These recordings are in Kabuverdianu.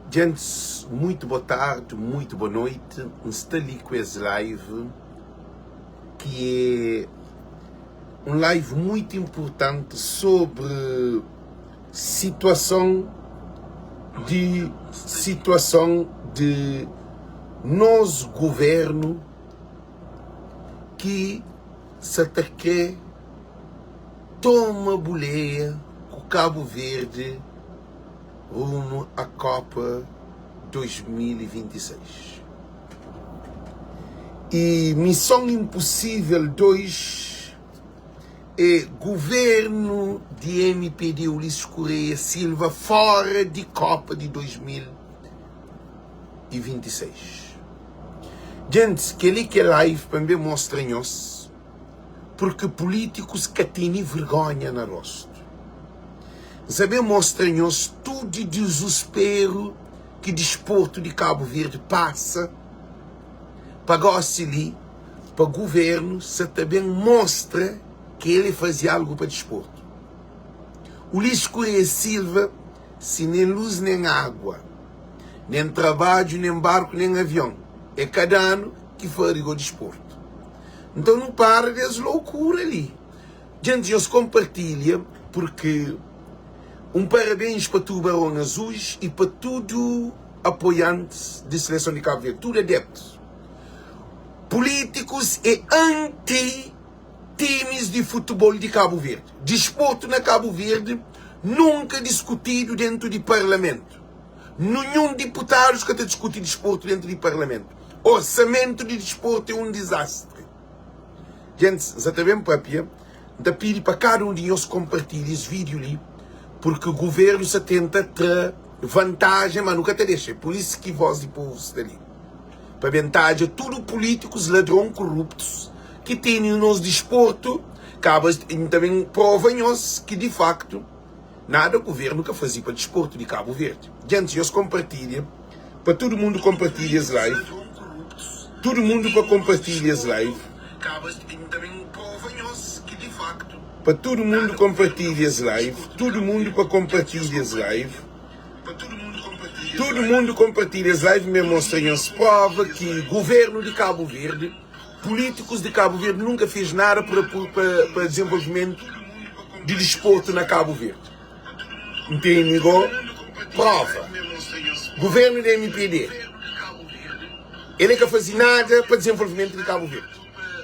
Djents, muito boa tarde, muito boa noite. N sta li ku es live ki é um live muito importante sobre situason di situason di nos governo ki sa ta kre toma buleia ku Cabo Verde rumo a Copa 2026. E Missão Impossível 2 é governo di MPD Ulisses Correia Silva fora di Copa di 2026. Gentis, kel-li ki é live pa N ben mostra nhos purki pulítikus ka tene vergonha na rostu. N sa ben mostra nhos tudu dizusperu ki disportu di Kabu Verdi pasa pa gosi li pa guvernu sa ta ben mostra ki el e faze algu pa disportu. Ulisses Correia Silva si nen lus nen agua, nen trabadju, nen barku, nen avion e ka danu ki fari go disportu. Nton nu para des loukura li. Djenti nhos konpartilha porque um parabéns pa Tubarão Azuis e pa tudo apoiantes de seleção de Cabo Verde, tudo adeptos. Políticos é anti times de futebol de Cabo Verde. Desporto na Cabo Verde nunca discutido dentro de parlamento. Nenhum deputados ka ta discuti desporto dentro de parlamento. Orçamento de desporto é um desastre. Gentis, N sa ta ben papia, N ta pidi pa kada un di nhos konpartilha es vídiu li, purki guvernu sa tenta tra vantajen, ma nu ka ta dexa. É pur isu ki Voz di Povu sta li, pa ben tadja tudu pulítikus ladron kuruptus ki tene nos disportu. Kaba, N ta ben prova nhos ki di faktu nada guvernu ka faze pa disportu di Kabu Verdi. Gentis, nhos konpartilha. Pa tudu mundu konpartilha es live. Tudu mundu pa konpartilha es live. Pa tudu mundu konpartilha es live. Tudu mundu pa konpartilha es live. Tudu mundu konpartilha es live. Me mostra nhos prova ki governu di Kabu Verdi, pulítikus di Kabu Verdi nunka fez nada pa pa dezenvolvimentu di disportu na Kabu Verdi. N tene go prova. Governo di MPD, ele ka faze nada pa dezenvolvimento di Cabo Verde.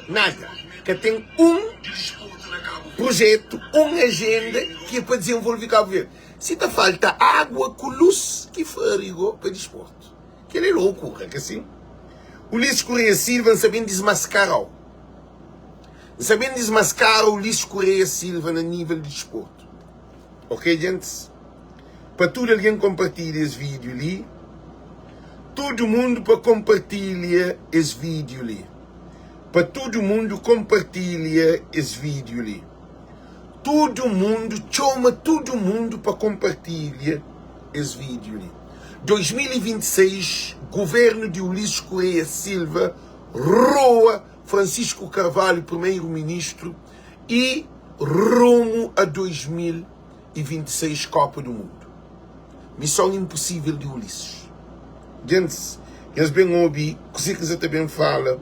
Nada. Ka ten un projeto, un agenda ki é pa dezenvolve Cabo Verde. Si ta falta água ku luz, ki fari go pa disporto? Kel é loucura, ka sin? Ulisses Correia Silva, N sa ben dismaskarau. N sa ben dismaskara Ulisses Correia Silva na nível di disporto. Ok djentis? Pa tudu algen konpartilha es vídiu li. Tudu mundu pa konpartilha es vídiu li. Pa tudu mundu konpartilha es vídiu li. Tudu mundu, txoma tudu mundu pa konpartilha es vídiu li. 2026, Governu di Ulisses Correia Silva roa Francisco Carvalho, Primeiro-Ministro, i rumu a 2026 Copa do Mundo. Missão impossível di Ulisses. Gentis, nhos ben obi kuzê ki N sa ta ben fala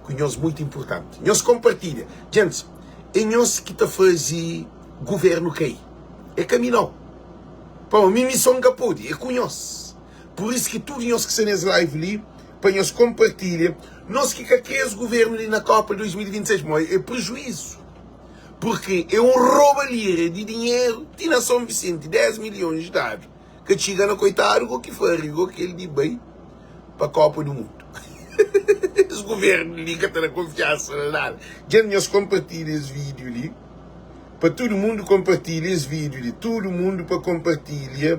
ku nhos muito importanti. Nhos kompartilha. Gentis, é nhos ki ta faze governu kai. É ka mi nau. Pamodi mi mison N ka pode, é ku nhos. Pur isu ki tudu nhos ki sta nes live li, pa nhos kompartilha. Nos ki ka kre es governu li na Copa 2026, pamodi é prejuízu. Purki é un robalira di dinheru ti na São Vicente, 10 milhões dadu ka txiga na koitadu go ki fari go kel di bai pa Copa do Mundo. Es governu li ka ta da konfiansa na nada. Dja nhos kompartilha es vídeo li pa tudu mundu kompartilha es vídeo li, tudu mundu pa kompartilha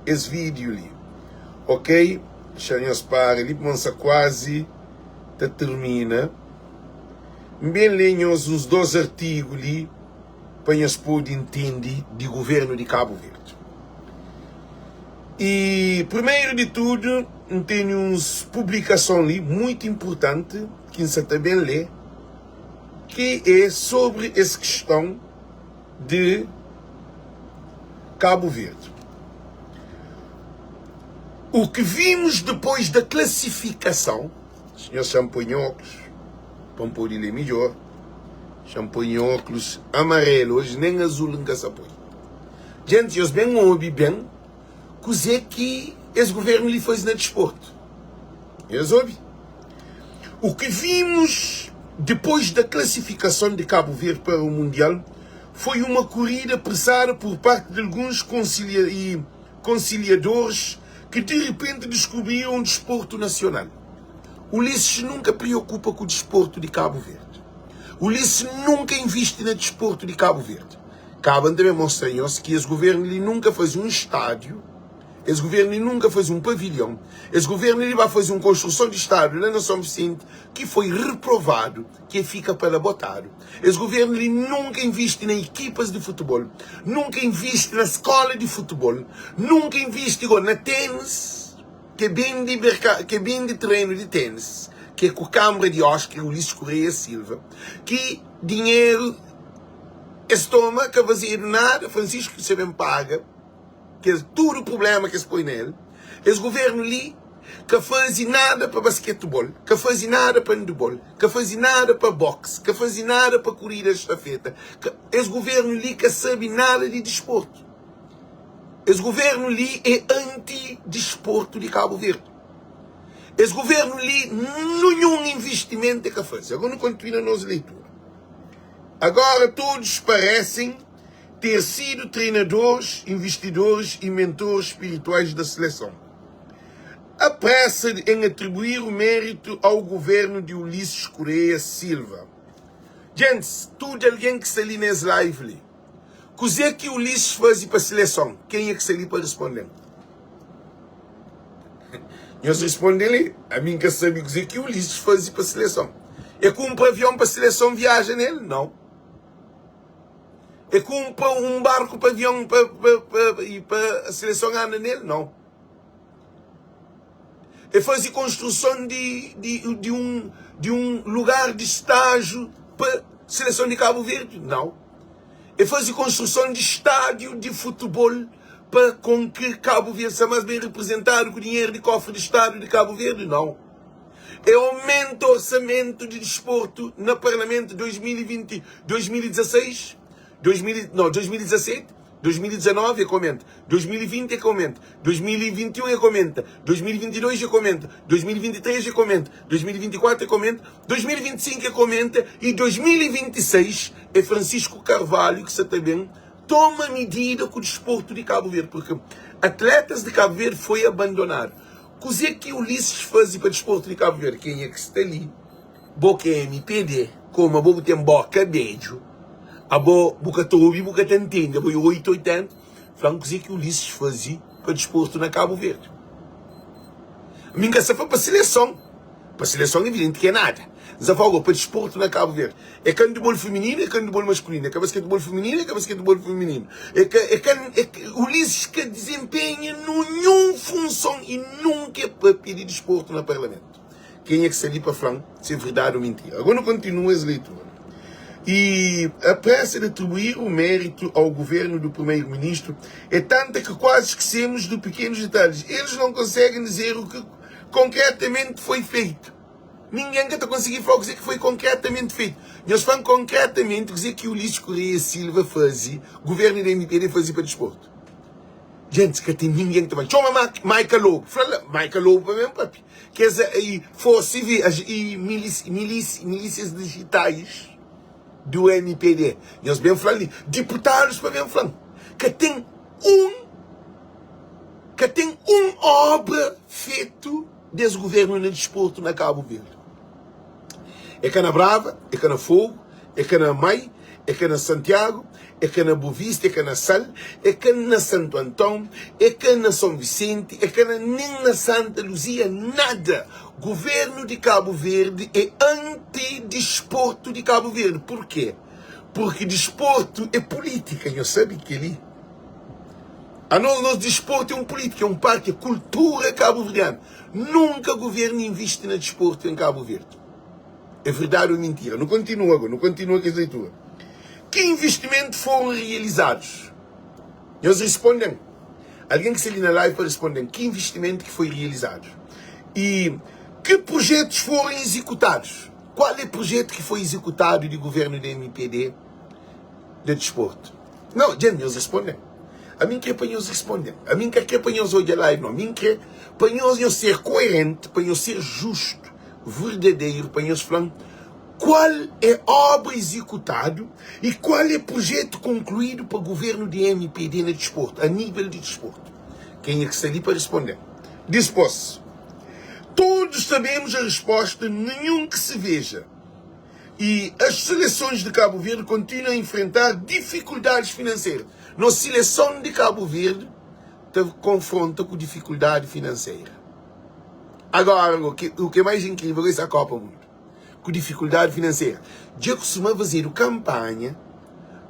es vídeo li. Ok, xa nhos para li pamodi nsa kuazi ta tirmina. N ben lé nhos uns dos artigu li pa nhos pode intende di governu di Kabu Verdi. I primeru di tudu N tene uns publikason li muitu inpurtanti ki N sa ta ben lé ki é sobri es kiston di Kabu Verdi. O que vimos depois da classificação, Nhos xa-m poi nha óculos pa N pode lê midjór. Xa-m poi nha óculos amarelu oji, nen azul N ka sa poi. Djenti, nhos ben obi ben kuzê ki es governu li faze na disportu. Nhos obi? O que vimos depois da classificação de Cabo Verde para o Mundial foi uma corrida apressada por parte de alguns concilia e conciliadores que de repente descobriram o desporto nacional. Ulisses nunca preocupa com o desporto de Cabo Verde. Ulisses nunca investe na desporto de Cabo Verde. Cabo também mostra nhos que esse governo li nunca faz um estádio, esse governo li nunca faz um pavilhão, esse governo li vai fazer uma construção de estádio lá na São Vicente que foi reprovado que fica para botado. Es governo li nunca inviste na equipas de futebol, nunca inviste na escola de futebol, nunca inviste go na tenis, que bende merca, que bende terreno de tenis, que é com câmara de Oscar Ulisses Correia Silva, que dinheiro es toma, ka fazedu nada, Francisco se bem paga, Kes tudu prublema ki es poi na el. Es guvernu li ka faze nada pa basketibol, ka faze nada pa andibol, ka faze nada pa box, ka faze nada pa kurida di estafeta. Ka, es guvernu li ka sabe nada di disportu. Es guvernu li é anti-disportu di Kabu Verdi. Es guvernu li ninhun investimentu e ka faze. Agora nu kontinua nos leitura. Agora todos parecem ter sido treinadores, investidores e mentores espirituais da seleção. A pressa em atribuir o mérito ao governo de Ulisses Correia Silva. Gents, tudo alguém que sta li nes live li, kuzê ki Ulisses faze pa seleção? Kenha ki sta li pa responde-m? Nhos responde li, ami N ka sabe kuzê ki Ulisses faze pa seleção. É kunpra avião pa seleção viaja nel? Não. É kunpra un barku pa avion pa, pa, pa, i pa seleson anda nel? Nau. É faze konstruson di, di, di un, di un lugar di stájiu pa seleson di Kabu Verdi? Nau. É faze konstruson di stádiu di futebol pa kon ki Kabu Verdi sta más ben reprezentadu ku dinheru di kofri di stádiu di Kabu Verdi? Nau. É aumenta orçamento de desporto na parlamento 2020, 2016, 2000, não, 2017, 2019 é que aumenta, 2020 é que aumenta, 2021 é que aumenta, 2022 é que aumenta, 2023 é que aumenta, 2024 é que aumenta, 2025 é que aumenta e 2026 é Francisco Carvalho que se também toma medida com o desporto de Cabo Verde, porque atletas de Cabo Verde foi abandonado. Kuzê ki Ulisses faze pa disportu di Kabu Verdi? Kenha ki sta li? Bo ki é mpd, koma bo bu ten boka bedju, abo bu ka ta obi bu ka ta ntende, abo é 8 80, fla-m kuzê ki Ulisses faze pa disportu na Kabu Verdi. Mi N ka sta fla pa sileson. Pa seleson evidenti ki é nada. N sa fala go pa disportu na Kabu Verdi. É ka andibol femininu, é ka andibol maskulinu, é ka basketibol femininu, é ka basketibol femininu. É ka, é ka, é ka, Ulisses ka dizenpenha nunhun funson i nunka é papia di disportu na parlamentu. Kenha ki sta li pa fla-m si é verdadi ou mintira. Agora nu kontinua es leitura. E a pressa de atribuir o mérito ao governo do primeiro-ministro é tanta que quase esquecemos de pequenos detalhes. Eles não conseguem dizer o que konkretamenti foi feitu. Ningen ka ta konsigi fla kuzê ki foi konkretamenti feitu. Nhos fla-m konkretamenti kuzê ki Ulisses Correia Silva faze, governu di MPD faze pa disportu. Gentis, ka ten ningen ki ta fla. Txoma Maika Lobo. Fla la, Maika Lobo pa ben papia. Kes i forsa i milísias dijitais do MPD. Nhos ben fla li. Diputadus pa ben fla-m. Ka ten un. Ka ten un obra fetu des governu na disportu na Kabu Verdi. É ka na Brava, é ka na Fogu, é ka na Mai, é ka na Santiagu, é ka na Bovista, é ka na Sal, é ka na Santu Anton, é ka na Son Visenti, é ka na nen na Santa Luzia, nada! Governu di Kabu Verdi é anti-disportu di Kabu Verdi. Purkê? Purki disportu é pulítika, nhos sabe kel-li. Anos nos disportu é un pulítika, é un parti, é kultura kabuverdianu. Nunka guvernu invisti na disportu en Kabu Verdi. É verdadi ou mintira? Nu kontinua ago, nu kontinua kes leitura. Ki investimentu foram realizadus? Nhos risponde-m. Algen ki sta li na live pa responde-m ki investimentu ki foi realizadu i ki projetus foram executados. Qual é projetu ki foi executadu di governu di MPD na desportu? Não, dja nhos responde-m. Ami N kre pa nhos responde-m. Ami N ka kre pa nhos odja live não. Ami N kre pa nhos nhos ser koerenti, pa nhos ser justu, verdaderu, pa nhos fla-m Kual é obra executadu e kual é projetu konkluídu pa governu di mpd na disportu, a nível di disportu? Kenha ki sta li pa responde-m. Dispos, todos sabemos a resposta, nenhum que se veja. E as seleções de Cabo Verde continuam a enfrentar dificuldades financeiras. Nos seleção de Cabo Verde ta konfronta ku difikuldadi finanseira. Agora, o que, o que é mais incrível é essa Copa Mundo. ku difikuldadi finanseru. Dja kustuma fazedu kanpanha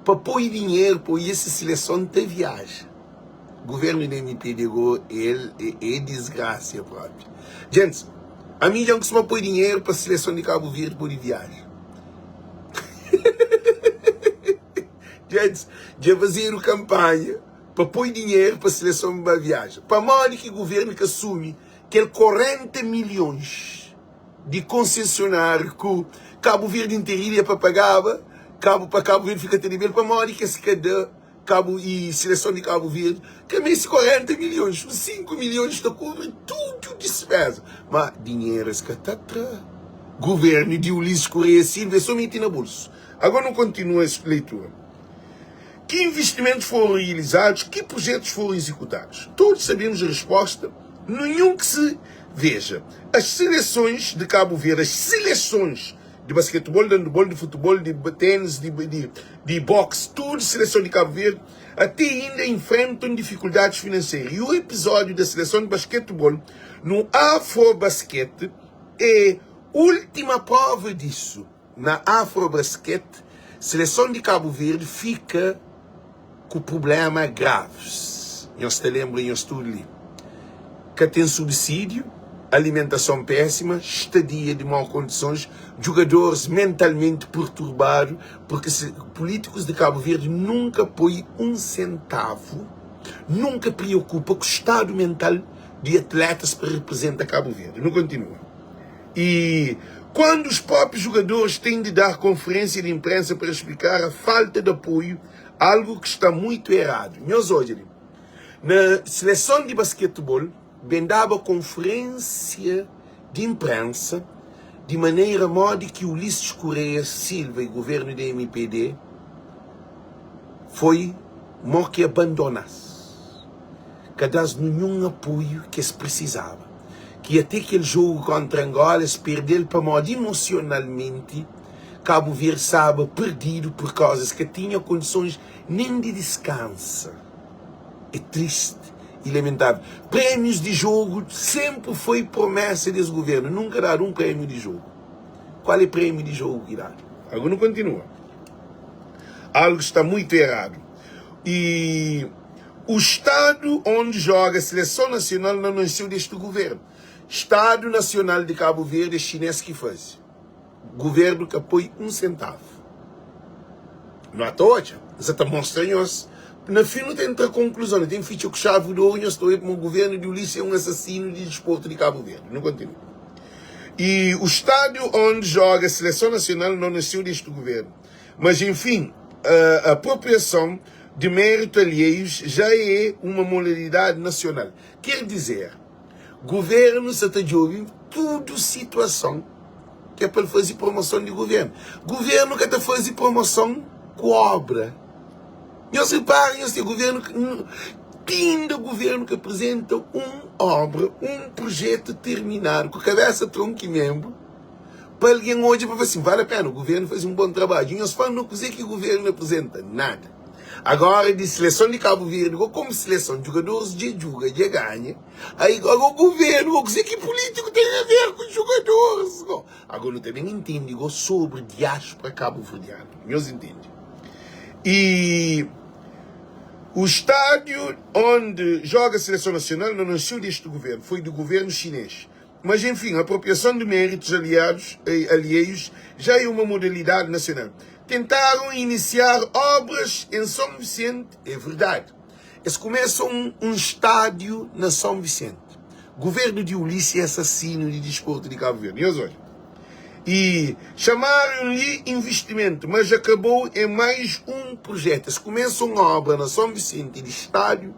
pa poi dinheru pa oia si sileson ta viaja. Guvernu di MPD go el é disgrasia propi. Gentis, ami dja N kustuma poi dinheru pa sileson di Kabu Verdi pode viaja. Gentis, dja fazedu kanpanha pa poi dinheru pa sileson ba viaja. Pamodi ki guvernu ka sumi kel 40 milhons? di konsesionáriu ku Kabu Verdi interilha pa pagaba Kabu pa Kabu Verdi fika ta debe-l pamodi ki es ka da Kabu i sileson di Kabu Verdi ka meste 40 milhons un 5 milhons ta kubri tudu dispeza ma dinheru es ka ta tra guvernu di Ulisses Correia Silva é so mete na bolsu agora nu kontinua es leitura ki investimentus foram realizados ki projetos foram executados todos sabemos a resposta nenhum que se Veja, as seleções de Cabo Verde, as seleções de basquetebol, de handebol, de futebol, de tênis, de, de, de boxe, tudo seleção de Cabo Verde, até ainda enfrentam dificuldades financeiras. E o episódio da seleção de basquetebol no Afrobasquete é última prova disso. Na Afrobasquete, seleção de Cabo Verde fica ku prublema graves. Nhos ta lenbra nhos tudu li. Ka ten subsídiu, alimentason pésima, stadia di mau kondisons, djugadoris mentalmenti perturbadu, purki pulítikus di Kabu Verdi nunka poi un sentavu, nunka priokupa ku stadu mental di atletas pa riprizenta Kabu Verdi. Nu kontinua. E quando os próprios jogadores têm de dar conferência de imprensa para explicar a falta de apoio, algo que está muito errado. Nhos odja li, na seleson di basketebol ben daba konferênsia di imprensa di maneira modi ki Ulisses Correia Silva e governo di MPD foi mo ki abandonas, ka das ninhun apoio ki es precisaba. Ki ate kel jogo kontra Angola es perdel pamodi emosionalmenti Kabu Verdi staba perdidu pur kauza es ka tinha kondisons nen di diskansa. É tristi e lamentavel. Prémius di jogo senpri foi promesa des governu, nunka dadu un prémiu di jogo. Kual é prémiu di jogo ki dadu? Ago nu kontinua. Algo sta muito errado e. O estado onde joga a seleção nacional não nasceu deste governo. Estado Nacional de Cabo Verde é chinês ki faze. Governo ka poi um centavo. Nu ata odja. N sa ta mostra nhos. Na fim nu ta entra conclusão. Nu tem fitxa ku chave de ouro nhos ta obi ma governo de Ulisses é um assassino de desporto de Cabo Verde. Nu continua. E o estádio onde joga a seleção nacional não nasceu deste governo. Mas enfim, a apropriação de mérito alheios já é uma modalidade nacional. Quer dizer, governo sa ta djobe tudo situação que é pa el faze promoção de governo. Governo ka ta faze promoção ku obra. Nhos repara, nhos tem governo que tinda governo que apresenta um obra, um projeto terminado, ku cabeça, tronco e membro, pa algen odja pa fla sin, vale a pena, governo faze un bon trabadju. Nhos fla no kuze ki governo apresenta? Nada. Agora di seleson di Cabo Verde, go como seleson, djugadoris dja djuga, dja ganha, ai agora governo, go kuze ki politico ten a ver ku djugadoris go? Agora nu ta ben intende go sobre diaspora cabo-verdiano. Nhos intende? E o estádio onde joga a seleção nacional não nasceu deste governo, foi do governo chinês. Mas enfim, a apropriação de méritos aliados, alheios já é uma modalidade nacional. Tentaram iniciar obras em São Vicente, é verdade. Es kumesa un un stádiu na São Vicente. Governu di Ulisses é asasinu di disportu di Cabo Verde. Nhos odja. E chamaram-lhe investimento, mas acabou em mais um projeto. Es kumesa un obra na São Vicente di stádiu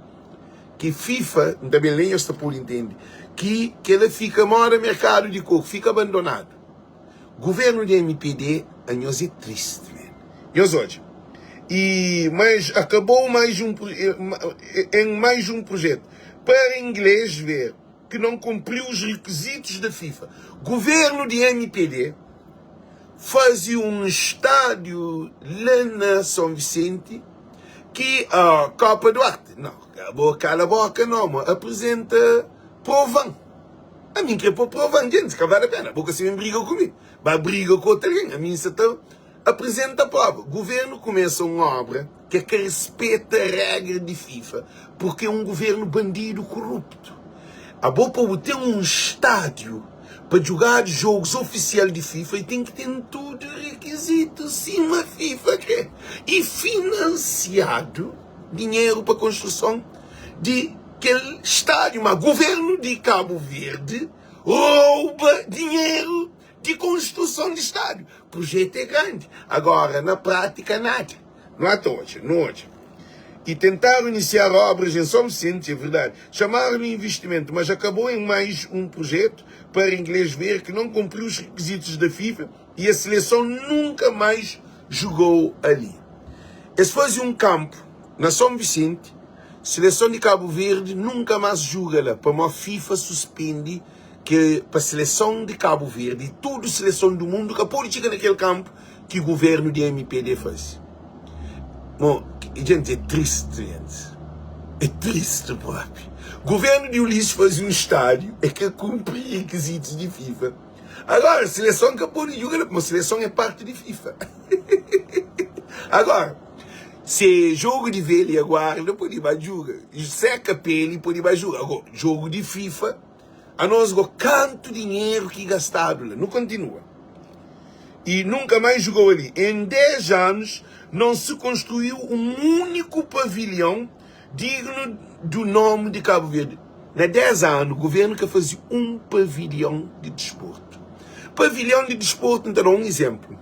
ki FIFA, N ta ben lê nhos ta pode intende, ki kela fika moda merkadu di koku, fika abandonadu. Governo di mpd anhos é triste man. Nhos odja e mas acabou mais um em mais um projeto para inglês ver que não cumpriu os requisitos da FIFA. Governo di mpd faze um estádio lá na São Vicente que a Copa Duarte não, bo cala boca não, mo apresenta provan. Ami N kre pô prova-m djentes, ka vale pena. Bo ka sabe briga ku mi, ba briga ku otu algen. Ami N sa ta aprizenta prova. Guvernu kumesa un obra ke ka rispeta regra di FIFA, purke é un guvernu bandidu kuruptu. Abo pa bu ten un stádiu pa djugadu jogus ofisial di FIFA, e ten ki ten tudu rikizitu sima FIFA kre i finansiadu dinheru pa konstruson di kel stádiu, ma governu di Kabu Verdi rouba dinheru di konstruson di stádiu. Projetu é grandi, agora na prátika nada. Nu ata odja, nu odja. E tentaram iniciar obras em São Vicente, é verdade. Chamaram-lhe investimento, mas acabou em mais um projeto para inglês ver que não cumpriu os requisitos da FIFA e a seleção nunca mais jogou ali. Es faze um campo na São Vicente, Seleson di Kabu Verdi nunka más juga la pamó FIFA suspende ke pa seleson di Kabu Verdi y tudu seleson du mundu ka pode txiga na kel kanpu ki guvernu di mpd faze. Mo, jenti é tristi jenti, é tristi propi. Guvernu di Ulisses faze un stádiu é ka kunpri rikizitus di FIFA. Agora seleson ka pode juga la pamó seleson é parti di FIFA. Agora. Se jogo di velha guarda pode ba juga, seka pele pode ba juga. Ago, jogo di FIFA, anos go kantu dinheru ki gastadu la. Nu kontinua. E nunka mais jugou ali. Em 10 anos não se construiu um único pavilhão digno do nome de Cabo Verde. Na 10 anu, governo ka faze um pavilhão di desporto. Pavilhão di desporto, N ta da um exemplo.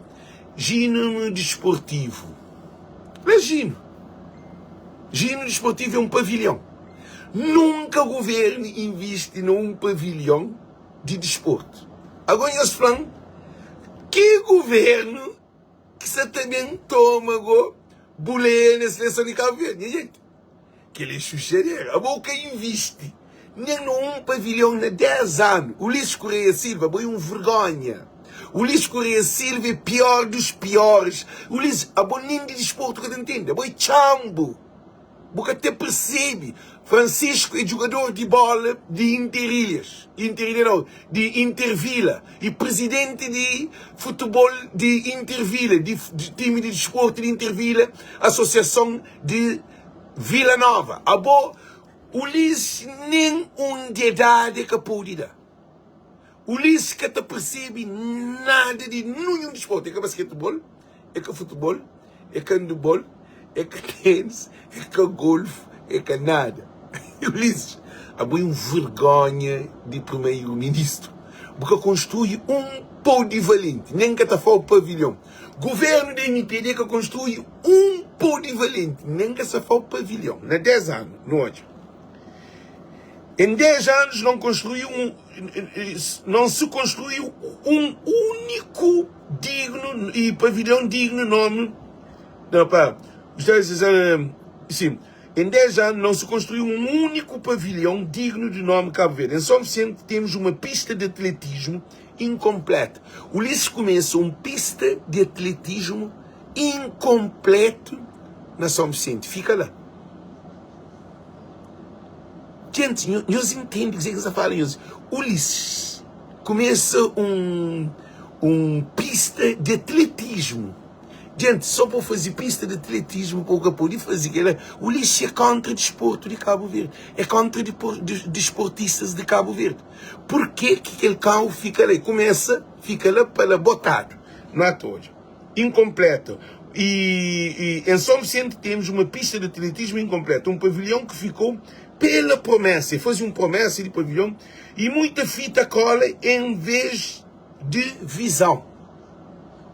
Gino Desportivo. Não é Gino. Gino Desportivo é um pavilhão. Nunka governo inviste na um pavilhão di desporto. Agora nhos fla-m ki governo ki sa ta ben toma go buleia na seleson di Cabo Verde? Nha gente, Kel é xuxadera. Abo ka invisti nen na un pavilhon na 10 anu. Ulisses Correia Silva, abo é un vergonha. Ulisses Correia Silva é pior dos piores. Ulisses, abo nen di disportu ka ta ntende. Abo é txanbu. Bu ka ta percebe. Francisco é djugador di bola di Interilhas. Interilha nau, di Intervila. E presidenti di futebol di Intervila, di time di disportu di Intervila, asosiason di Vila Nova, abo Ulisses nen un dedada e ka pode da. Ulisses ka ta percebe nada di ninhun disportu, e ka basketebol, e ka futebol, e ka andebol, e ka tenis, e ka golfu, e ka nada. Ulisses, abo é un vergonha di primeiro ministro. Bu ka konstrui un pau di valenti, nen ka ta fau pavilhon. Governo di mpd ka konstrui un polivalenti, nen ka sa fau pavilhon na 10 anu. Nu odja, em 10 anos não construiu um, não se construiu um único digno e pavilhão digno nome. Não, pá, sim, em 10 anos não se construiu um único pavilhão digno de nome Cabo Verde. Em São Vicente temos uma pista de atletismo incompleta. Ulisses começa um pista de atletismo incompleto na São Vicente. Fica lá. Gente, nhos entende o que eu falo, nhos. Ulisses começa um, um pista de atletismo. Gente, só para fazer pista de atletismo, pouco pode fazer. Ulisses é contra desporto de Cabo Verde. É contra desportistas de Cabo Verde. Porquê que aquele carro fica lá? E começa, fica lá para botado. Não é tojo. Incompleto. E, e em São Vicente temos uma pista de atletismo incompleta, um pavilhão que ficou pela promessa, e fazia uma promessa de pavilhão e muita fita cola em vez de visão.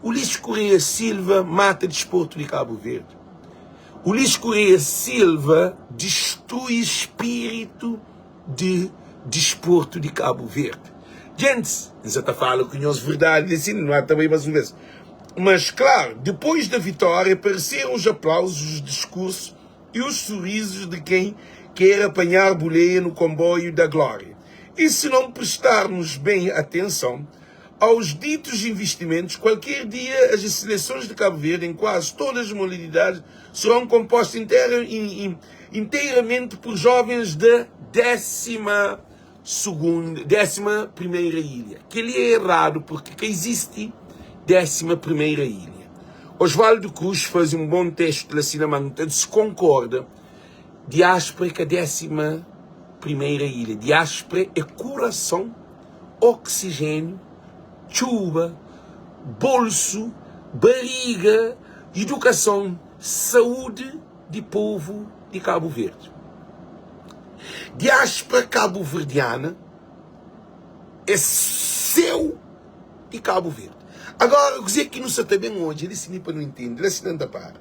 Ulisses Correia Silva mata desporto de Cabo Verde. Ulisses Correia Silva destrui espírito de desporto de Cabo Verde. Gente, N ta fala ku nhos verdade assim, não há também mais uma vez. Mas, claro, depois da vitória apareceram os aplausos, os discursos e os sorrisos de quem quer apanhar boleia no comboio da glória. E se não prestarmos bem atenção aos ditos investimentos, qualquer dia as seleções de Cabo Verde, em quase todas as modalidades, serão compostas inteira, in, in, inteiramente por jovens da décima segunda, 11ª ilha. Que ele é errado porque que existe 11ª ilha. Oswaldo Cruz faz um bom texto lá assim na mão, se concorda, diáspora é que a 11ª ilha. Diáspora é coração, oxigênio, chuva, bolso, barriga, educação, saúde de povo de Cabo Verde. Diáspora cabo-verdiana é seu de Cabo Verde. Agora, o que é que não está bem hoje, ele se para não entender, ele se não para.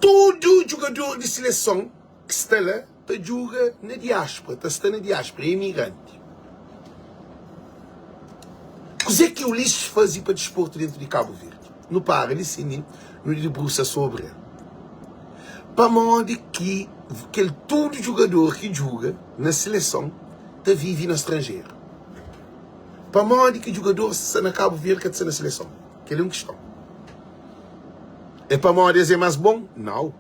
Todo jogador de seleção que está lá, está joga na diáspora, está, está na diáspora, é imigrante. O que é que o lixo fazia para desporto dentro de Cabo Verde? Não para, ele se não debruça sobre ele. Pamodi ki kel tudu jugador ki djuga na seleson ta vive na stranjeru? Pamodi ki jugador sta na Kabu Verdi ka ta sta na seleson? Kel é un kiston. É pamodi es é más bon? Nau.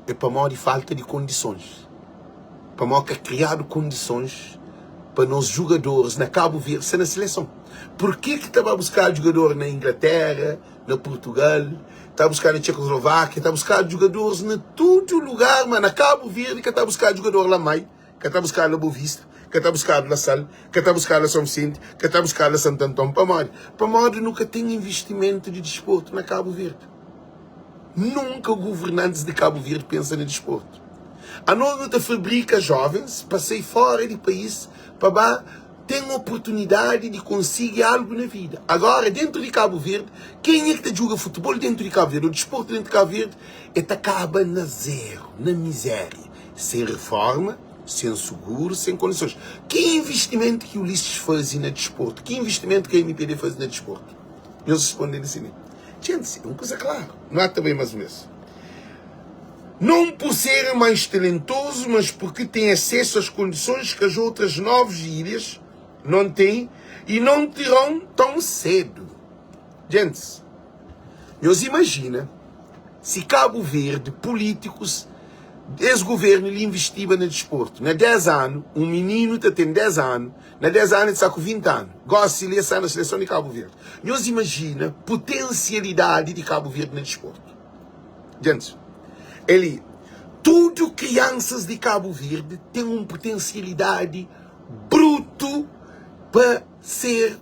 É pamodi falta di kondisons. Pamodi ka kriadu kondisons pa nos jugadoris na Kabu Verdi sta na seleson. Purkê ki ta ba buskadu jugador na Inglatéra, na Portugal, ta buskadu na Tchecoslováquia, ta buskadu jugadores na tudu lugar, ma na Cabo Verde ka ta buskadu jugador la Mai, ka ta buskadu la Boa Vista, ka ta buskadu la Sal, ka ta buskadu la São Vicente, ka ta buskadu la Santo Antão. Pamodi? Pamodi nu ka ten investimentu di disportu na Cabo Verde. Nunka governantes di Cabo Verde pensa na disportu. Anos nu ta fabrika jovens pa sai fora di país pa ba ten oportunidadi di konsigi algu na vida. Agora, dentru di Kabu Verdi, kenha ki ta djuga futebol dentru di Kabu Verdi ou disportu dentru di Kabu Verdi, e ta kaba na zeru, na mizeria, sen reforma, sen suguru, sen kondisons. Ki investimentu ki Ulisses fazi na disportu? Ki investimentu ki MPD fazi na disportu? Nhos responde li si mi. Gente, é un kuza klaru. Não há também mais mesmo. Não por serem mais talentosos, mas porque têm acesso às condições que as outras nove ilhas não têm e não terão tão cedo. Gente, nós imagina se Cabo Verde, políticos, esse governo lhe investiva no desporto. Na 10 anos, um menino tá tem 10 anos, na 10 anos ele está com 20 anos. Gosta ele está na seleção de Cabo Verde. Nós imagina potencialidade de Cabo Verde no desporto. Gente, ele, tudo crianças de Cabo Verde têm uma potencialidade bruto para ser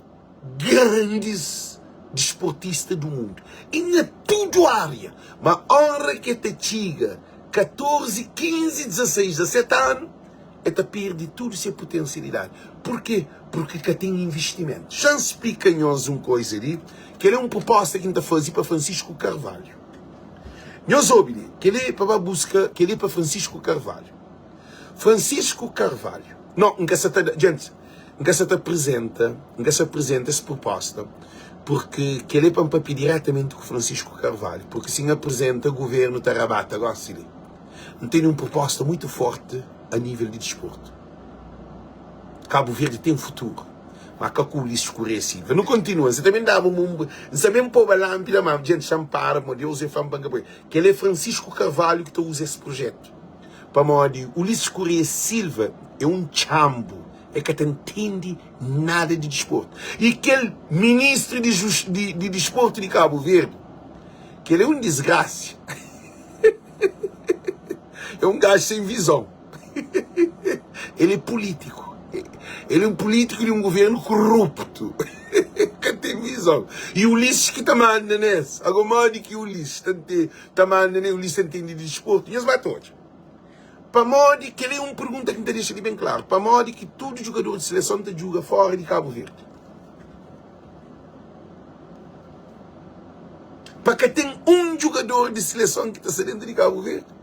grandes desportistas do mundo. E na tudo área. Mas hora que te chega 14, 15, 16, 17 anos, é te perde tudo sua potencialidade. Por quê? Porque cá tem investimento. Já explica nós uma coisa ali, que ele é uma proposta que a gente faz para Francisco Carvalho. Nós ouve que ele é para busca, que ele é para Francisco Carvalho. Francisco Carvalho. Não, nunca se tá, gente, nunca se apresenta, nunca se apresenta essa proposta, porque que ele é para pedir diretamente com Francisco Carvalho, porque se apresenta o governo Tarabata, agora se não tem uma proposta muito forte a nível de desporto. Cabo Verde tem futuro. Mas que com Ulisses Correia Silva. Não continua. Você também dava um. Você também pôr a lâmpada, mas gente champara, meu Deus, é fã banca. Que ele é Francisco Carvalho que usa esse projeto. Para modo, Ulisses Correia Silva é um chambo. É que não entende nada de desporto. E aquele ministro de, just, de, de desporto de Cabo Verde, que ele é um desgraça. é um gajo sem visão. Ele é político. Ele é um político de um governo corrupto. Que tem visão. disizon. I Ulisses ki ta manda nes. Ago modi ki Ulisses ta ta manda nes? Ulisses ta ntende di disportu? Nhos ba ta odja. Pamodi, kel-li é un pergunta ki N ta dexa li ben klaru, pamodi ki tudu djugador di seleson ta djuga fóra di Kabu Verdi? Pa ka ten un djugador di seleson ki ta sta dentu di Kabu Verdi?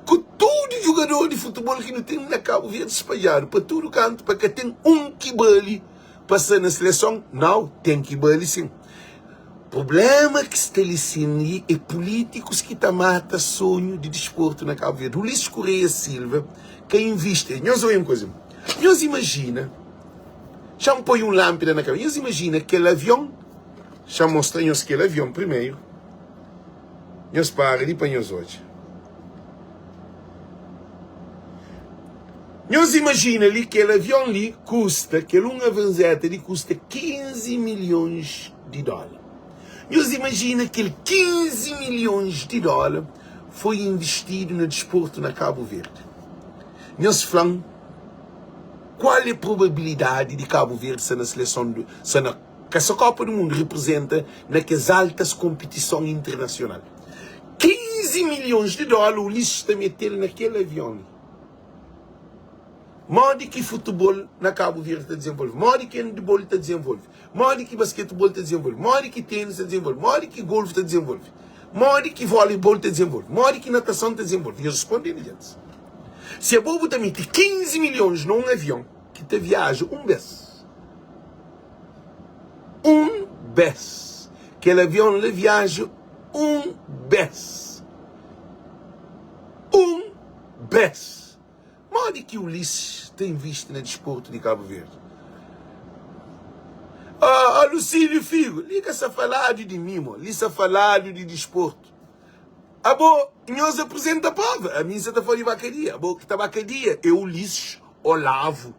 Ku tudu djugador di futebol ki nu ten na Kabu Verdi spadjadu pa tudu kantu, pa ka ten un ki bali pa sta na seleson? Nau, ten ki bali sin. Problema ki sta li sin li é pulítikus ki ta mata sonhu di disportu na Kabu Verdi. Ulisses Correia Silva ka invisti. Nhos obi un kuza, nhos imajina, xa-m poi un lánpida na kabesa, nhos imajina kel avion, xa-m mostra nhos kel avion primeru, nhos para li pa nhos odja. Nhos imajina li kel avion li kusta, kel un aviãozeta li kusta 15 milhons di dóla. Nhos imajina kel 15 milhons di dóla foi investidu na disportu na Kabu Verdi. Nhos fla-m kual é probabilidadi di Kabu Verdi sta na seleson, sta na, ka só Kopa di Mundu, reprezenta na kes altas konpitison internasional. 15 milhons di dóla Ulisses ta mete-l na kel avion li. Modi ki futebol na Kabu Verdi ta dizenvolve? Modi ki handbol ta dizenvolve? Modi ki basketbol ta dizenvolve? Modi ki tenis ta dizenvolve? Modi ki golfu ta dizenvolve? Modi ki voleibol ta dizenvolve? Modi ki natason ta dizenvolve? Nhos responde li djentes. Si abo bu ta mete 15 milhons na un avion ki ta viaja un bes, un bes, kel avion la viaja un bes, un bes. Modi ki Ulisses ta invisti na disportu di Kabu Verdi? Ah, ah Lucílio Figo, li ka sa faladu di mi mo, li sa faladu di disportu. Abo, nhos apresenta prova, ami nsa ta fala di ba kadia, abo ki ta ba kadia é Ulisses Olavo,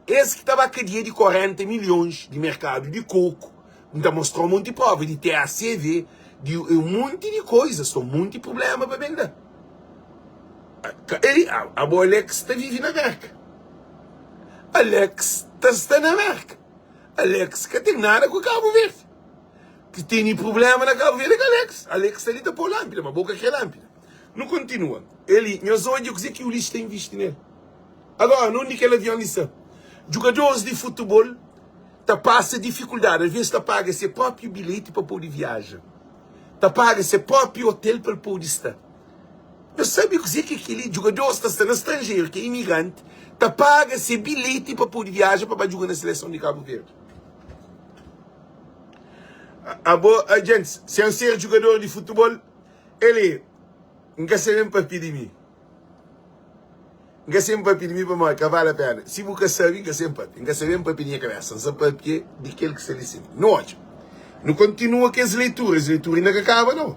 es ki ta ba kadia di 40 milhões di merkadu di koku, N ta mostra un monti prova di TACV, di un monti di koisa, sta un monti problema pa ben da. Ei, abo Alex ta vive na Merka. Alex ta sta na Merka. Alex ka ten nada ku Kabu Verdi. Ki tene problema na Kabu Verdi é ka Alex. Alex sta li ta pô lánpida, ma bo ka kre lánpida. Nu kontinua. Eli, nhos odja kuzê ki Ulisses ta invisti nel. Agora, na undi kel avion li sta? Djugadoris di futebol ta pasa difikuldadi, alvês ta paga se própi bilheti pa pode viaja, ta paga se própi otel pa el pode sta. Nhos sabe kuzê ki é kel-li? Djugadoris ta sta na stranjeru, ki é imigranti, ta paga se bilheti pa pode viaja pa ba djuga na seleson di Kabu Verdi. Abo, agentis, sen ser djugador di futebol, el é, N ka sabe N papia di mi. N ka sen papia di mi pamodi ka vale a pena. Si bu ka sabe, N ka sen papia. N ka sabe N papia di nha kabesa. N sa papia di kel ki sta li sima. Nu odja. Nu kontinua kes leitura. Es leitura inda ka kaba nau.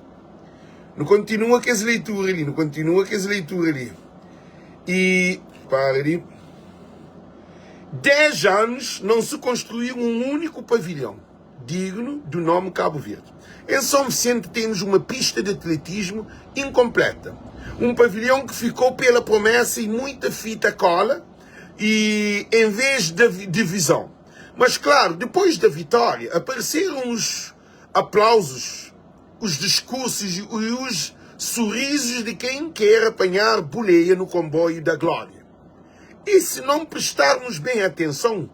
Nu kontinua kes leitura li. Nu kontinua kes leitura li. I, para li. 10 anos não se construiu um único pavilhão digno do nome Cabo Verde. Em São Vicente temos uma pista de atletismo incompleta, um pavilhão que ficou pela promessa e muita fita cola e em vez de, de visão. Mas claro, depois da vitória apareceram os aplausos, os discursos e os sorrisos de quem quer apanhar boleia no comboio da glória. E se não prestarmos bem atenção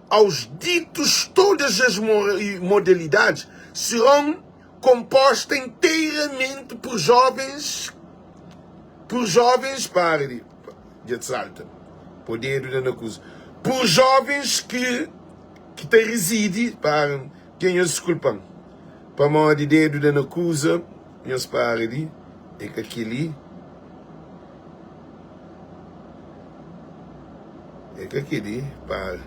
aos ditos, todas as modalidades serão compostas inteiramente por jovens, por jovens, para de, de salta, poder da nacusa, por jovens que que te reside, para, quem nhos desculpam, pamodi dedo da nacusa, nhos para de, é que aquele É ka kel-li, para.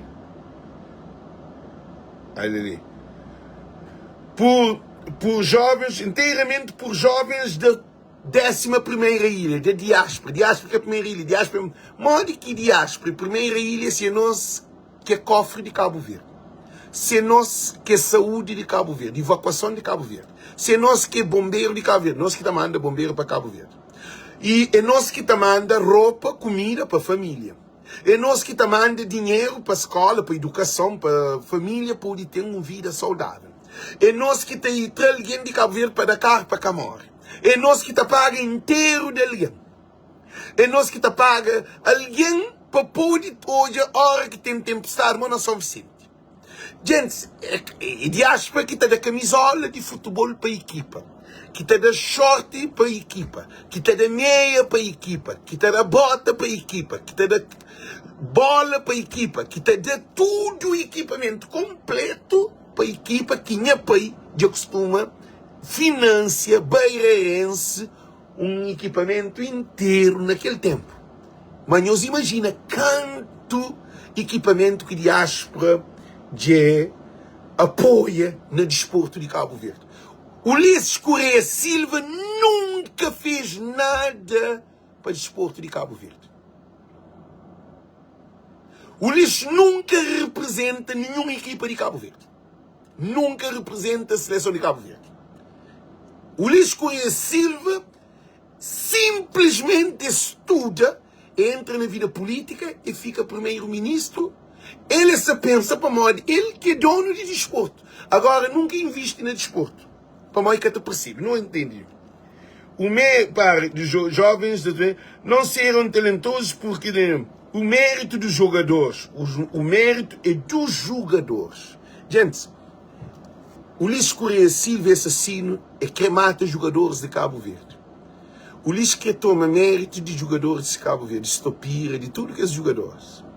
Olha ali. Por, por jovens, inteiramente por jovens da décima primeira ilha, da diáspora. Diáspora que é a primeira ilha. Diáspora, modi ki diáspora e primeira ilha se é nos que é cofre de Cabo Verde? Se é nos que é saúde de Cabo Verde, evacuação de Cabo Verde. Se é nos que é bombeiro de Cabo Verde, nós que ta manda bombeiro para Cabo Verde. E é nos ki ta manda ropa, kumida pa família. É nos ki ta manda dinheru pa skola, pa idukason, pa família pode ten un vida saudável. É nos ki ta tra algen di Kabu Verdi pa da karu pa ka móre. É nos ki ta paga interu di algen. É nos ki ta paga algen pa pode odja óra ki ten tenpestadi mo na Son Visenti. Gentis, é diáspora ki ta da kamizola di futebol pa ekipa, ki ta da shorti pa ekipa, ki ta da meia pa ekipa, ki ta da bota pa ekipa, ki ta da bola pa ekipa, ki ta da tudu ekipamentu konpletu pa ekipa ki nha pai dja kustuma finansia Bairerense un ekipamentu interu na kel tenpu. Ma nhos imajina kantu ekipamentu ki diáspora dje apoia na disportu di Kabu Verdi. Ulisses Correia Silva nunka fez nada pa disportu di Kabu Verdi. Ulisses nunka representa ninhun ekipa di Kabu Verdi. Nunka representa seleson di Kabu Verdi. Ulisses Correia Silva simplesmente studa, entra na vida política e fika primeiro ministro. El é sa pensa pamodi el ki é dono di desporto. Agora nunka inviste na desporto. Pamodi ka ta percebe, não entende. O me para de jo, jovens de, não serem talentosos porque de, o mérito dos jogadores, o, o mérito é dos jogadores. Gente, Ulisses Correia Silva é assassino, é kre mata jogadores de Cabo Verde. Ulisses kre toma mérito de jogadores de Cabo Verde, de Stopira, de tudo kes jogadores.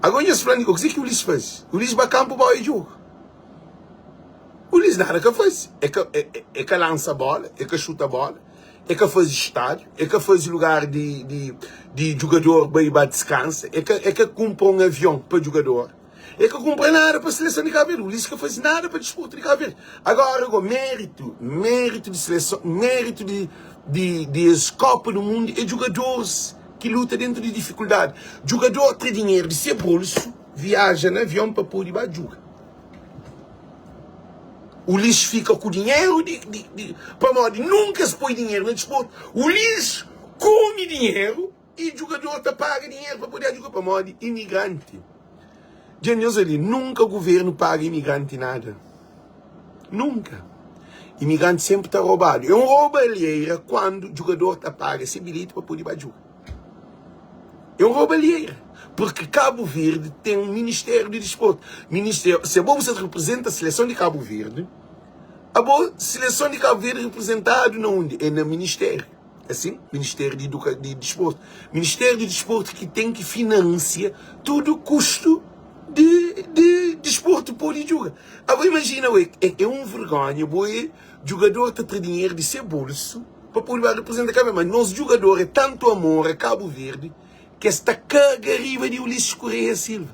Agora nhos fla-m, o que que Ulisses faz? Ulisses ba campo ba jogo. Ulisses nada ka faze. É ka, é, é, é ka lança bola, é ka chuta bola, é ka faze estádio, é ka faze lugar de, de, de jogador ba ba descansa, é ka, é ka cumpra um avião pa jogador. É ka cumpra nada pa seleção de Cabo Verde. Ulisses ka faze nada pa desporto de Cabo Verde. Agora, go, mérito, mérito de seleção, mérito de, de, de es Copa do Mundo é jogadores que luta dentro de dificuldade. Jogador tra dinheiro de seu bolso, viaja na avião pa pode ba juga. Ulisses fika ku dinheiro di, di, di, pamodi nunka es poi dinheiro na desporto. Ulisses come dinheiro e jogador ta paga dinheiro pa poder jogar pamodi imigrante. Dja nhos ali, nunka governo paga imigrante nada. Nunka. Imigrante sempre ta roubado. É um roubalheira quando jogador ta paga se bilhete pa poder ba jogar. É um roubalheira. Porque Cabo Verde tem um Ministério de Desporto. Ministério, se você representa a seleção de Cabo Verde, a boa seleção de Cabo Verde representado na onde? É no Ministério. Assim, Ministério de, Educa de Desporto. Ministério de Desporto que tem que financiar todo o custo de, de desporto pode jogar. Agora imagina, ué, é, é um vergonha, boé, jogador tá ter dinheiro de seu bolso pa pode ba representa Cabo Verde, mas nos jogador é tanto amor a Cabo Verde que es ta caga riba de Ulisses Correia Silva.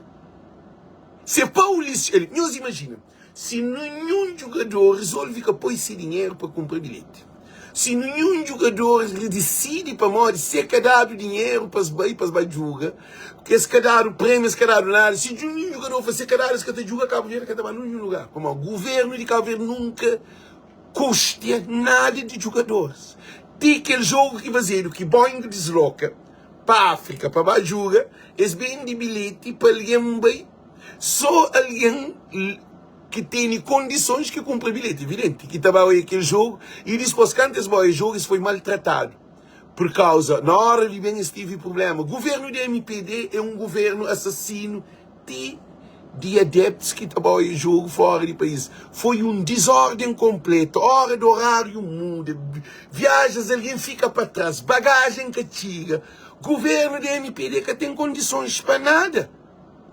Se pa Ulisses, ele, nhos imagina, se nenhum jogador resolve ka poi se dinheiro pa cumpra bilhete, se nenhum jogador decide pamodi se ka dadu dinheiro pa es bai, pa es bai juga, que es ka dadu prêmio, es ka dadu nada, se nenhum jogador fla se ka dadu es ka ta juga, Cabo Verde ka ta ba nenhum lugar, pamodi governo de Cabo Verde nunca Kustia nada di jugadoris. Ti kel jogu ki fazedu ki Boeing disloka pa Afrika pa ba juga, es bendi bilheti pa algen bai. So algen ki tene kondisons ki kunpra bilheti, evidenti, ki ta ba oia kel jogu. I dispos kantu es ba oia jogu es foi maltratadu pur kauza na ora di ben es tivi prublema. Guvernu di mpd e un guvernu asasinu ti di adeptos ki ta bai jogo fora di país. Foi um desordem completo, hora de horário muda, viagens alguém fica para trás, bagagem ka txiga, governo di MPD ka tem condições pa nada.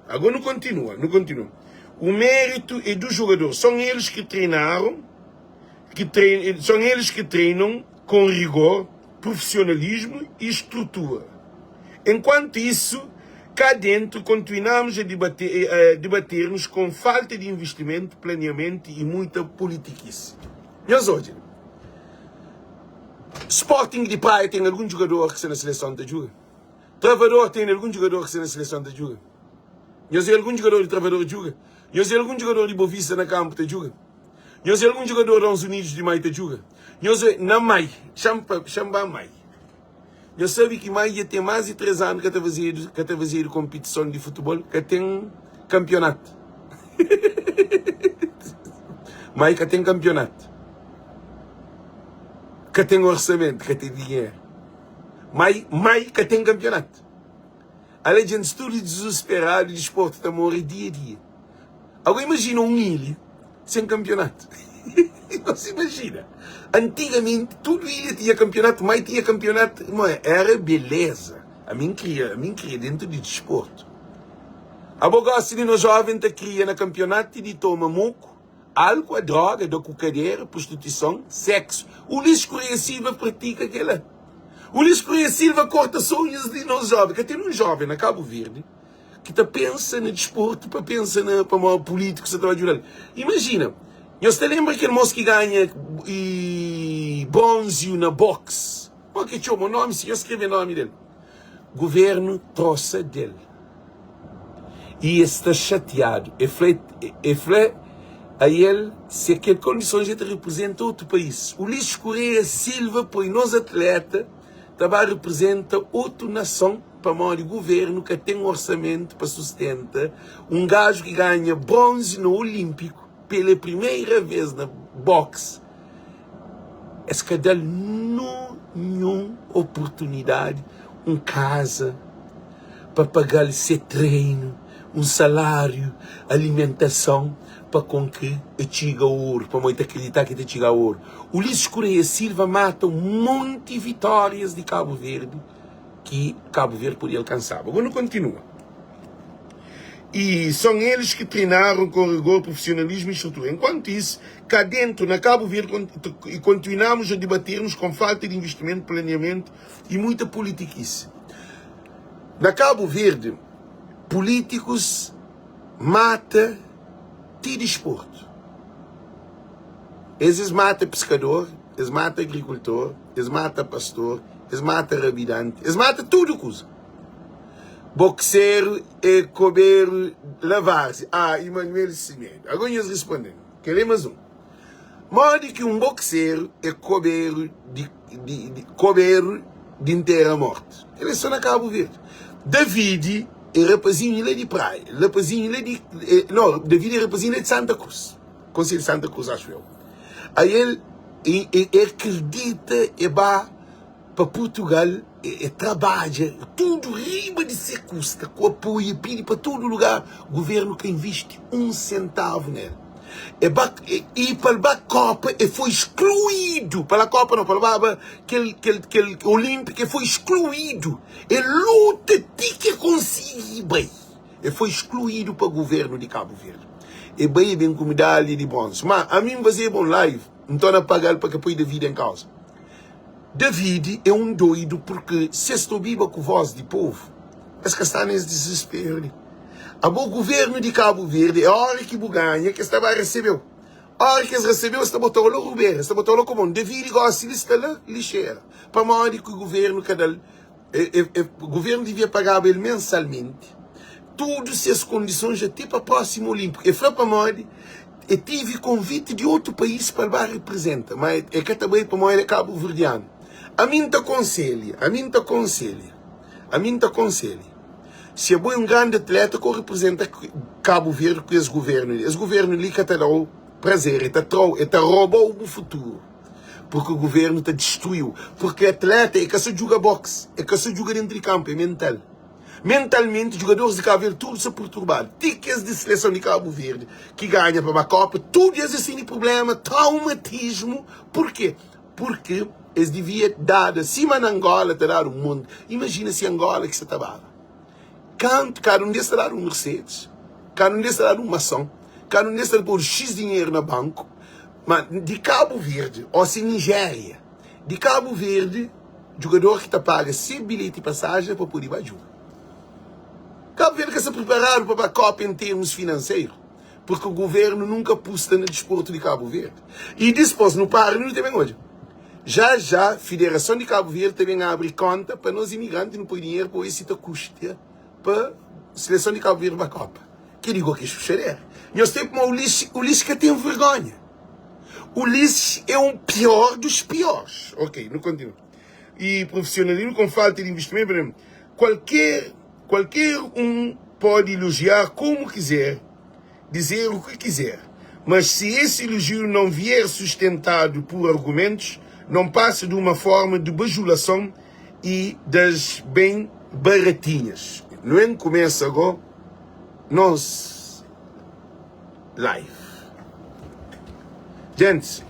Agora nu continua, nu continua. O mérito é do jogador, são eles que treinaram, que trein, são eles que treinam com rigor, profissionalismo e estrutura. Enquanto isso, cá dentro continuamos a debater, a debater-nos com falta de investimento, planeamento e muita politiquice. Nhos odja, Sporting de Praia tem algum jogador que está na seleção ta juga? Travador tem algum jogador que está na seleção ta juga? Nhos vê algum jogador de Travador juga? Nhos vê algum jogador de Boavista na campo ta juga? Nhos vê algum jogador de Ons Unidos de Mai ta juga? Nhos vê na Mai, xa-m ba Mai. Nhos sabe ki Mai dja ten más di 3 anu ka ta fazedu ka ta fazedu konpitison di futebol, ka ten kanpionatu. Ma i ka ten kanpionatu, ka ten orsamentu, ka ten dinheru. Ma i, ma i ka ten kanpionatu. Ala djentis tudu dizusperadu, disportu ta morre dia dia. Agora imajina un ilha sen kanpionatu. Nhos imajina? Antigamenti tudu ilha tinha kanpionatu, ma i tinha kanpionatu, ma era beleza. Ami N kria, ami N kria dentu di disportu. Abo gosi di nos joven ta kria na kanpionatu di toma moku, alkua, droga, da ku kadera, prostituison, seksu. Ulisses Correia Silva pratika kela. Ulisses Correia Silva korta sonhus di nos joven. Ka ten un joven na Kabu Verdi ki ta pensa na disportu pa pensa na pamodi pulitiku sa ta ba djuda-l. Imajina, nhos ta lenbra kel mos ki ganha bronziu na box? Mo ki txoma nomi si nhos skrebe nomi del. Governu trosa del i e sta xatiadu. E fla e fla ael se kel kondisons e ta riprizenta otu pais. Ulisses Correia Silva poi nos atleta ta ba riprizenta otu nason pamodi governu ka ten orsamentu pa sustenta un gaju ki ganha bronzi na olimpiku pela primeira vez na boxe. Es ka da-l ninhun oportunidadi, un kaza pa paga-l se treinu, un saláriu, alimentason pa kon ki e txiga oru, pamodi el ta kridita ki el ta txiga oru. Ulisses Correia Silva mata un monti vitórias di Kabu Verdi ki Kabu Verdi podia alkansaba. Agora nu kontinua. E são eles que treinaram com rigor, profissionalismo e estrutura. Enquanto isso, cá dentro, na Cabo Verde, continuamos a debatermos com falta de investimento, planeamento e muita politiquice. Na Cabo Verde, políticos mata ti desporto. Eles mata pescador, eles mata agricultor, eles mata pastor, eles mata rabidante, eles mata tudo coisa. Boxeru é koberu la várzia. Ah, Emanuel Semedo. Agora nhos responde-m. Kel é más un. Modi ki un boxeru é koberu di, di, di, koberu di ntera mortu? Kel é só na Kabu Verdi. Davidi é rapazinhu la di Praia. Rapazinhu la di, é, no, Davidi é rapazinhu la di Santa Cruz. Konselhu di Santa Cruz, acho eu. Aí el, e, e, e akredita e ba pa Purtugal e trabadja tudu riba di se kusta ku apoiu e pidi pa tudu lugar guvernu ka invisti un sentavu nel e ba e pa el ba kopa e foi skluidu pa la kopa no pa el baba kel kel kel olimpiku e foi skluidu e luta ti ki e konsigi bai e foi skluidu pa guvernu di Kabu Verdi e bai e ben ku medalha di bronze ma ami N fazeba un live N torna pagal pa ka poi David en kauza. Davidi é un doidu purki si es ta obiba ku vós di povu, es ka sta na es dizisperu li. Abo guvernu di Kabu Verdi é óra ki bu ganha ki es ta ba resebe-u. Óra ki es resebe-u es ta bota-u la rubera, es ta bota-u la kobon. Davidi gósi li sta la lixera. Pamodi ki guvernu ka da-l Guvernu divia pagaba el mensalmenti tudu ses kondisons ate pa prósimu Olínpiku. El fla pamodi el tivi konviti di otu país pa el ba riprizenta, ma el ka ta bai pamodi el é kabuverdianu. Ami N ta konselha, ami N ta konselha, ami N ta konselha, si abo é un grandi atleta ka bu riprizenta Kabu Verdi ku es guvernu li. Es guvernu li ka ta da-u prazer, el ta tra-u, el ta roba-u bu futuru. Purki guvernu ta distruiu. Purki atleta e ka sa djuga box, e ka sa djuga dentru di kanpu, e mental. Mentalmenti djugadoris di Kabu Verdi tudu sa purturbadu. Ti kes di seleson di Kabu Verdi ki ganha pa ba kopa, tudu es es tene prublema, traumatismu. Purke? Purki es divia dada sima na Angola ta dadu un monti. Imajina si Angola ki sa ta baba. Kantu kada un des ta dadu un Mercedes, kada un des ta dadu un mason, kada un des ta podu xis dinheru na banku. Ma di Kabu Verdi ô si Nijéria, di Kabu Verdi djugador ki ta paga se bilheti pasajen pa pode ba djuga. Kabu Verdi ka sta priparadu pa ba Kopa en termus finanseru, purki guvernu nunka apusta na disportu di Kabu Verdi. I dispos nu para nu ta ben odja. Já já Fiderason di Kabu Verdi ta ben abri konta pa nos imigranti nu poi dinheru pa odja si ta kusta pa seleson di Kabu Verdi ba Kopa. Ke di go ke xuxadera. Nhos tem pmo Ulisses, Ulisses ka tem vergonha. Ulisses é um pior dos piores. Ok, nu continua. E profissionalismo com falta de investimento, qualquer, qualquer um pode elogiar como quiser, dizer o que quiser. Mas se esse elogio não vier sustentado por argumentos, não passa de uma forma de bajulação e das bem baratinhas. Nu en kumesa go nos live. Gents,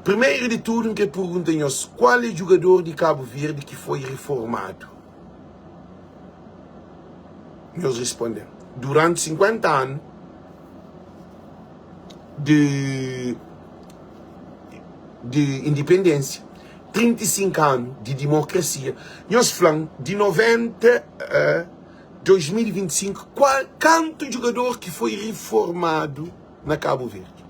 primeiro de tudo N kre pergunta nhos qual é djugador di Cabo Verde ki foi reformado? Nhos responde-m. Durante 50 anu di di indipendênsia, 35 anu di dimokrasia, nhos fla-m di 90 a 2025 kual kantu djugador ki foi riformadu na Kabu Verdi?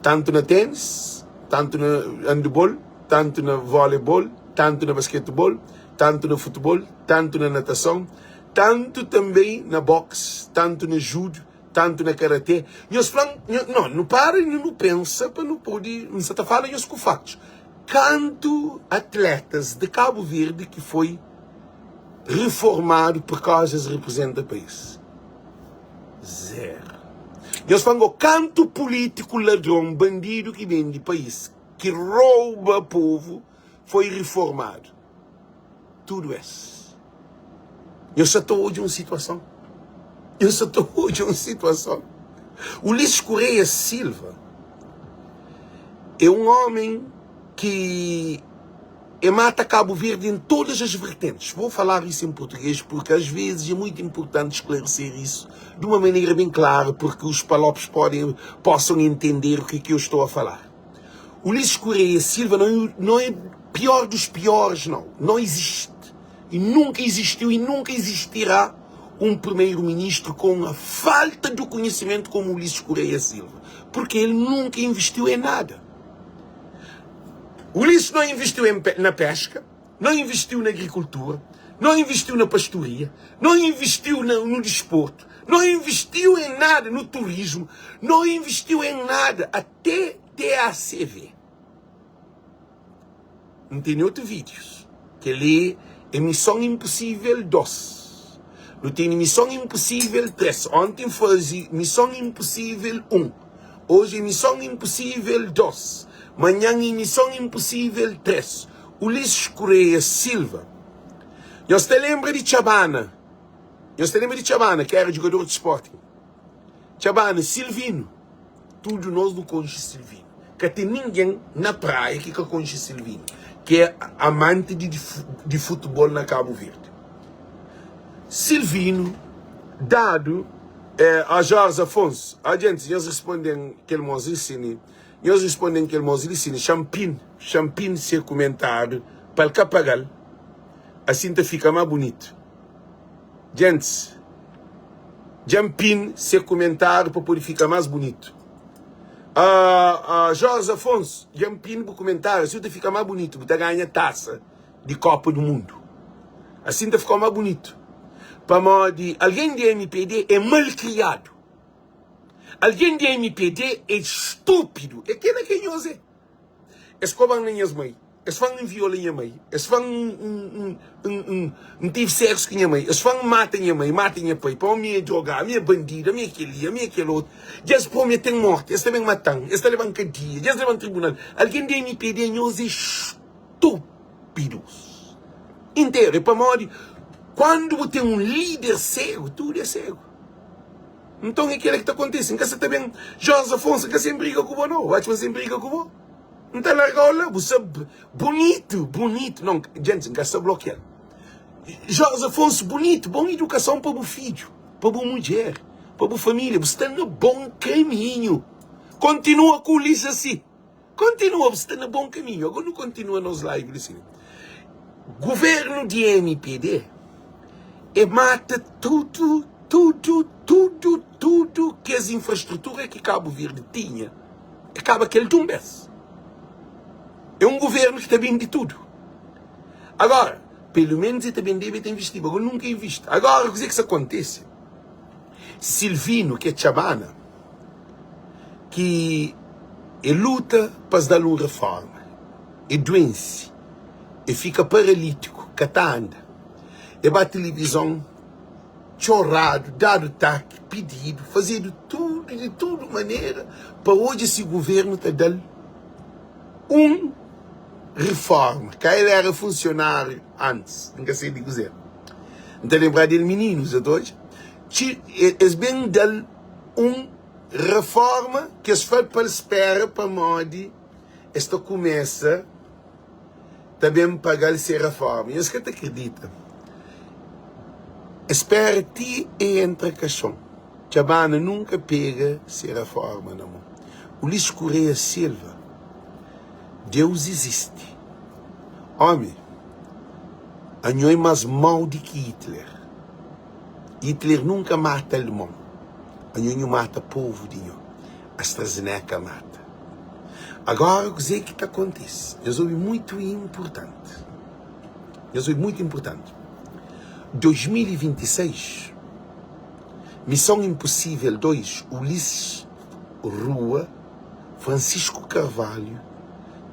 Tantu na tenis, tantu na andebol, tantu na voleibol, tantu na basketebol, tantu na futebol, tantu na natason, tantu tanbe na boxe, tantu na judu, tantu na karate. Nhos fla-m, nho, no, nu para i nu pensa pa nu pode, N sa ta fala nhos ku faktus. Kantu atletas di Kabu Verdi ki foi reformadu pur kauza es reprezenta país? Zeru. Nhos fla-m go, kantu pulítiku ladron, bandidu ki bende país, ki rouba povu foi riformadu tudu es. Nhos sa ta odja un situason? Nhos sa ta odja un situason? Ulisses Correia Silva é un omen ki é mata Cabo Verde em todas as vertentes. Vou falar isso em português porque às vezes é muito importante esclarecer isso de uma maneira bem clara porque os palopes podem, possam entender o que é que eu estou a falar. Ulisses Correia Silva não é, não é pior dos piores, não. Não existe. E nunca existiu e nunca existirá um primeiro-ministro com a falta do conhecimento como Ulisses Correia Silva. Porque ele nunca investiu em nada. Ulisses não investiu em, na pesca, não investiu na agricultura, não investiu na pastoria, não investiu no desporto, não investiu em nada no turismo, não investiu em nada. Até TACV. N tene otu vídius. Kel-li é Mison Inposível 2. Nu tene Mison Inposível 3. Onti N faze Mison Inposível 1. Oji é Mison Inposível 2. Manhan é Mison Inposível 3. Ulisses Correia Silva. Nhos ta lenbra di Txabana? Nhos ta lenbra di Txabana, ki éra djugador di Sporting? Txabana, Silvino. Tudu nos nu konxe Silvino. Ka ten ningen na Praia ki ka konxe Silvino, ki é amanti di di futebol na Kabu Verdi. Silvino dadu é a Jorge Afonso. A djenti, nhos responde-m kel mos li sini. Nhos responde-m kel mos li sini. Xanpin, xanpin se kumentadu pa el ka paga-l, asin ta fika ma bunitu. Djentis, dja N pin se kumentáriu pa pode fika más bunitu. Jorge Afonso, dja N pin bu kumentáriu, asin ta fika más bunitu, bu ta ganha tasa di Kopa du Mundu. Asin ta fika más bunitu. Pamodi algen di mpd é malkriadu. Algen di mpd é stúpidu. É kela ki nhos é. Es koba-m na nhas mai, es fla-m N viola nha mai, es fla-m N tive séksu ku nha mai, es fla-m N mata nha mai, mata nha pai, pamodi mi é drogadu, mi é bandidu, ami é kel-li, ami é kel otu. Dja es pô-m, e ten mórti, es ta ben mata-m, es ta leba-m kadia, dja es leba-m tribunal. Algen di mpd, nhos é stúpidus interu. É pamodi kandu bu ten un líder ségu, tudu é ségu. Nton é kela ki ta kontise. N ka sa ta ben Jorge Afonso, N ka sen briga ku bo no. Bu atxa ma N sen briga ku bo? N ta larga-u la, bu sa bunitu, bunitu. Non, djenti, N ka sa blokia-l. Jorge Afonso, bunitu, bon idukason pa bu fidju, pa bu mudjer, pa bu família. Bu sta na bon kaminhu. Kontinua ku Ulisses asi. Kontinua, bu sta na bon kaminhu. Agora nu kontinua nos live li si. Governu di MPD e mata tudu, tudu, tudu, tudu kes infrastrutura ki Kabu Verdi tinha. E kaba kel di un bes. É un governu ki ta bende tudu. Agora, pelu menus e ta bendeba e ta investiba. Agora nunka investi. Agora kuzê ki sa kontise? Silvino ki é txabana. ki e luta pa es da-l un reforma. E duense, e fika paralítiku, ka ta anda. E ba tilivizon. Txoradu, dadu taki, pididu, fazedu tudu di tudu manera pa odja si guvernu ta da-l un riforma. Ka el era funsionáriu antis, N ka sai di kuzê. N ta lenbra di el mininu, sa ta odja? Txi, es ben da-l un riforma ki es fla-l pa el spera pamodi es ta kumesa ta ben paga-l se reforma. Nhos ka ta kridita. Es spera ti e entra kaxon. Txabana nunka pega se reforma na mon. Ulisses Correia Silva, Deus izisti. Omi, anho é más mau di ki Hitler. Hitler nunka mata alemon. Anho nhu mata povu di nho. AstraZeneca mata. Agora kuzê ki ta kontise? Nhos obi mutu inpurtanti. Nhos obi mutu inpurtanti. 2026, Missão Impossível 2, Ulisses Rua, Francisco Carvalho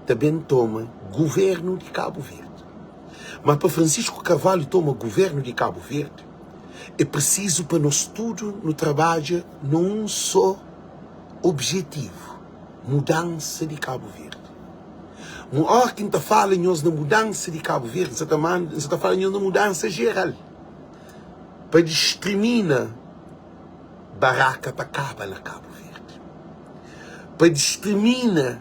ta ben toma governu di Cabo Verde. Ma pa Francisco Carvalho toma governu di Cabo Verde, é prisizu pa nos tudu nu trabadja na un só objetivu, mudansa di Kabu Verdi. Mu óra ki N ta fala nhos na mudansa di Kabu Verdi, N sa ta manda, N sa ta fala nhos na mudansa jeral, pa distrimina baraka pa kaba na Kabu Verdi, pa distrimina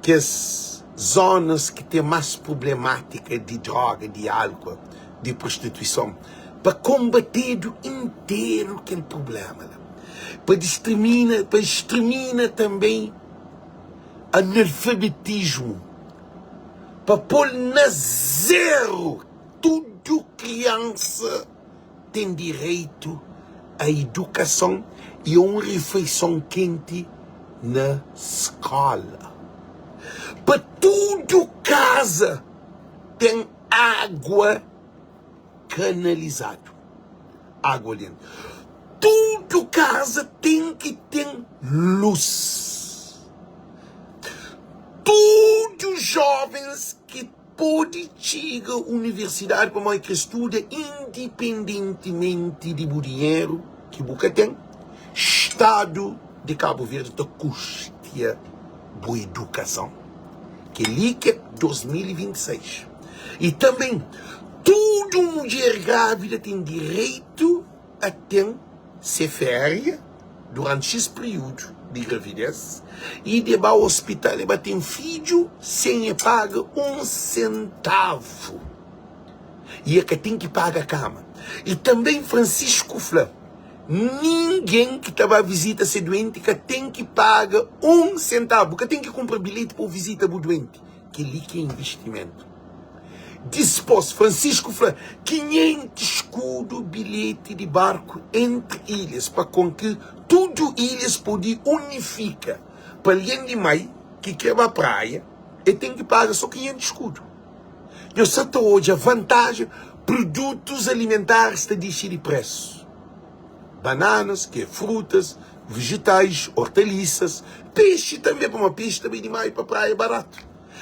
kes zonas ki ten más prublemátika di droga, di álkua, di prostituison, pa konbatedu interu kel prubléma la, pa distrimina, pa strimina tanbê analfabetismu, pa pô-l na zeru, tudu kriansa ten direitu a idukason i a un rifeison kenti na skóla, pa tudu kaza ten água kanalizadu, água dentu. Tudu kaza ten ki ten lus. Tudu jovens ki pode txiga universidadi pamodi kre studa indipendentimenti di bu dinheru ki bu ka ten, stadu di Kabu Verdi ta kustia bu edukason. Kel-li ki é 2026. I tanben, tudu mudjer grávida ten direitu a ten se féria duranti xis piriúdu di gravidez i di ba ospital e ba ten fidju sen e paga un sentavu i e ka ten ki paga kama. I tanben Francisco fla, Ningen ki ta ba vizita se duenti ka ten ki paga un sentavu. Bu ka ten ki kunpra bilheti pa bu vizita bu duenti. Kel-li ki é invistimentu. Dispôs, Francisco fla, 500 skudu bilheti di barku entri ilhas pa kon ki tudu ilhas pode unifika. Pa algen di mai ki kre ba praia, el ten ki paga so 500 skudu. Nhos sa ta odja vantajen, produtus alimentaris ta dixi di presu. Bananas, ki é frutas, vegetais, ortalisas, pexi tanbe, pamodi pexi ta bai di mai pa praia baratu.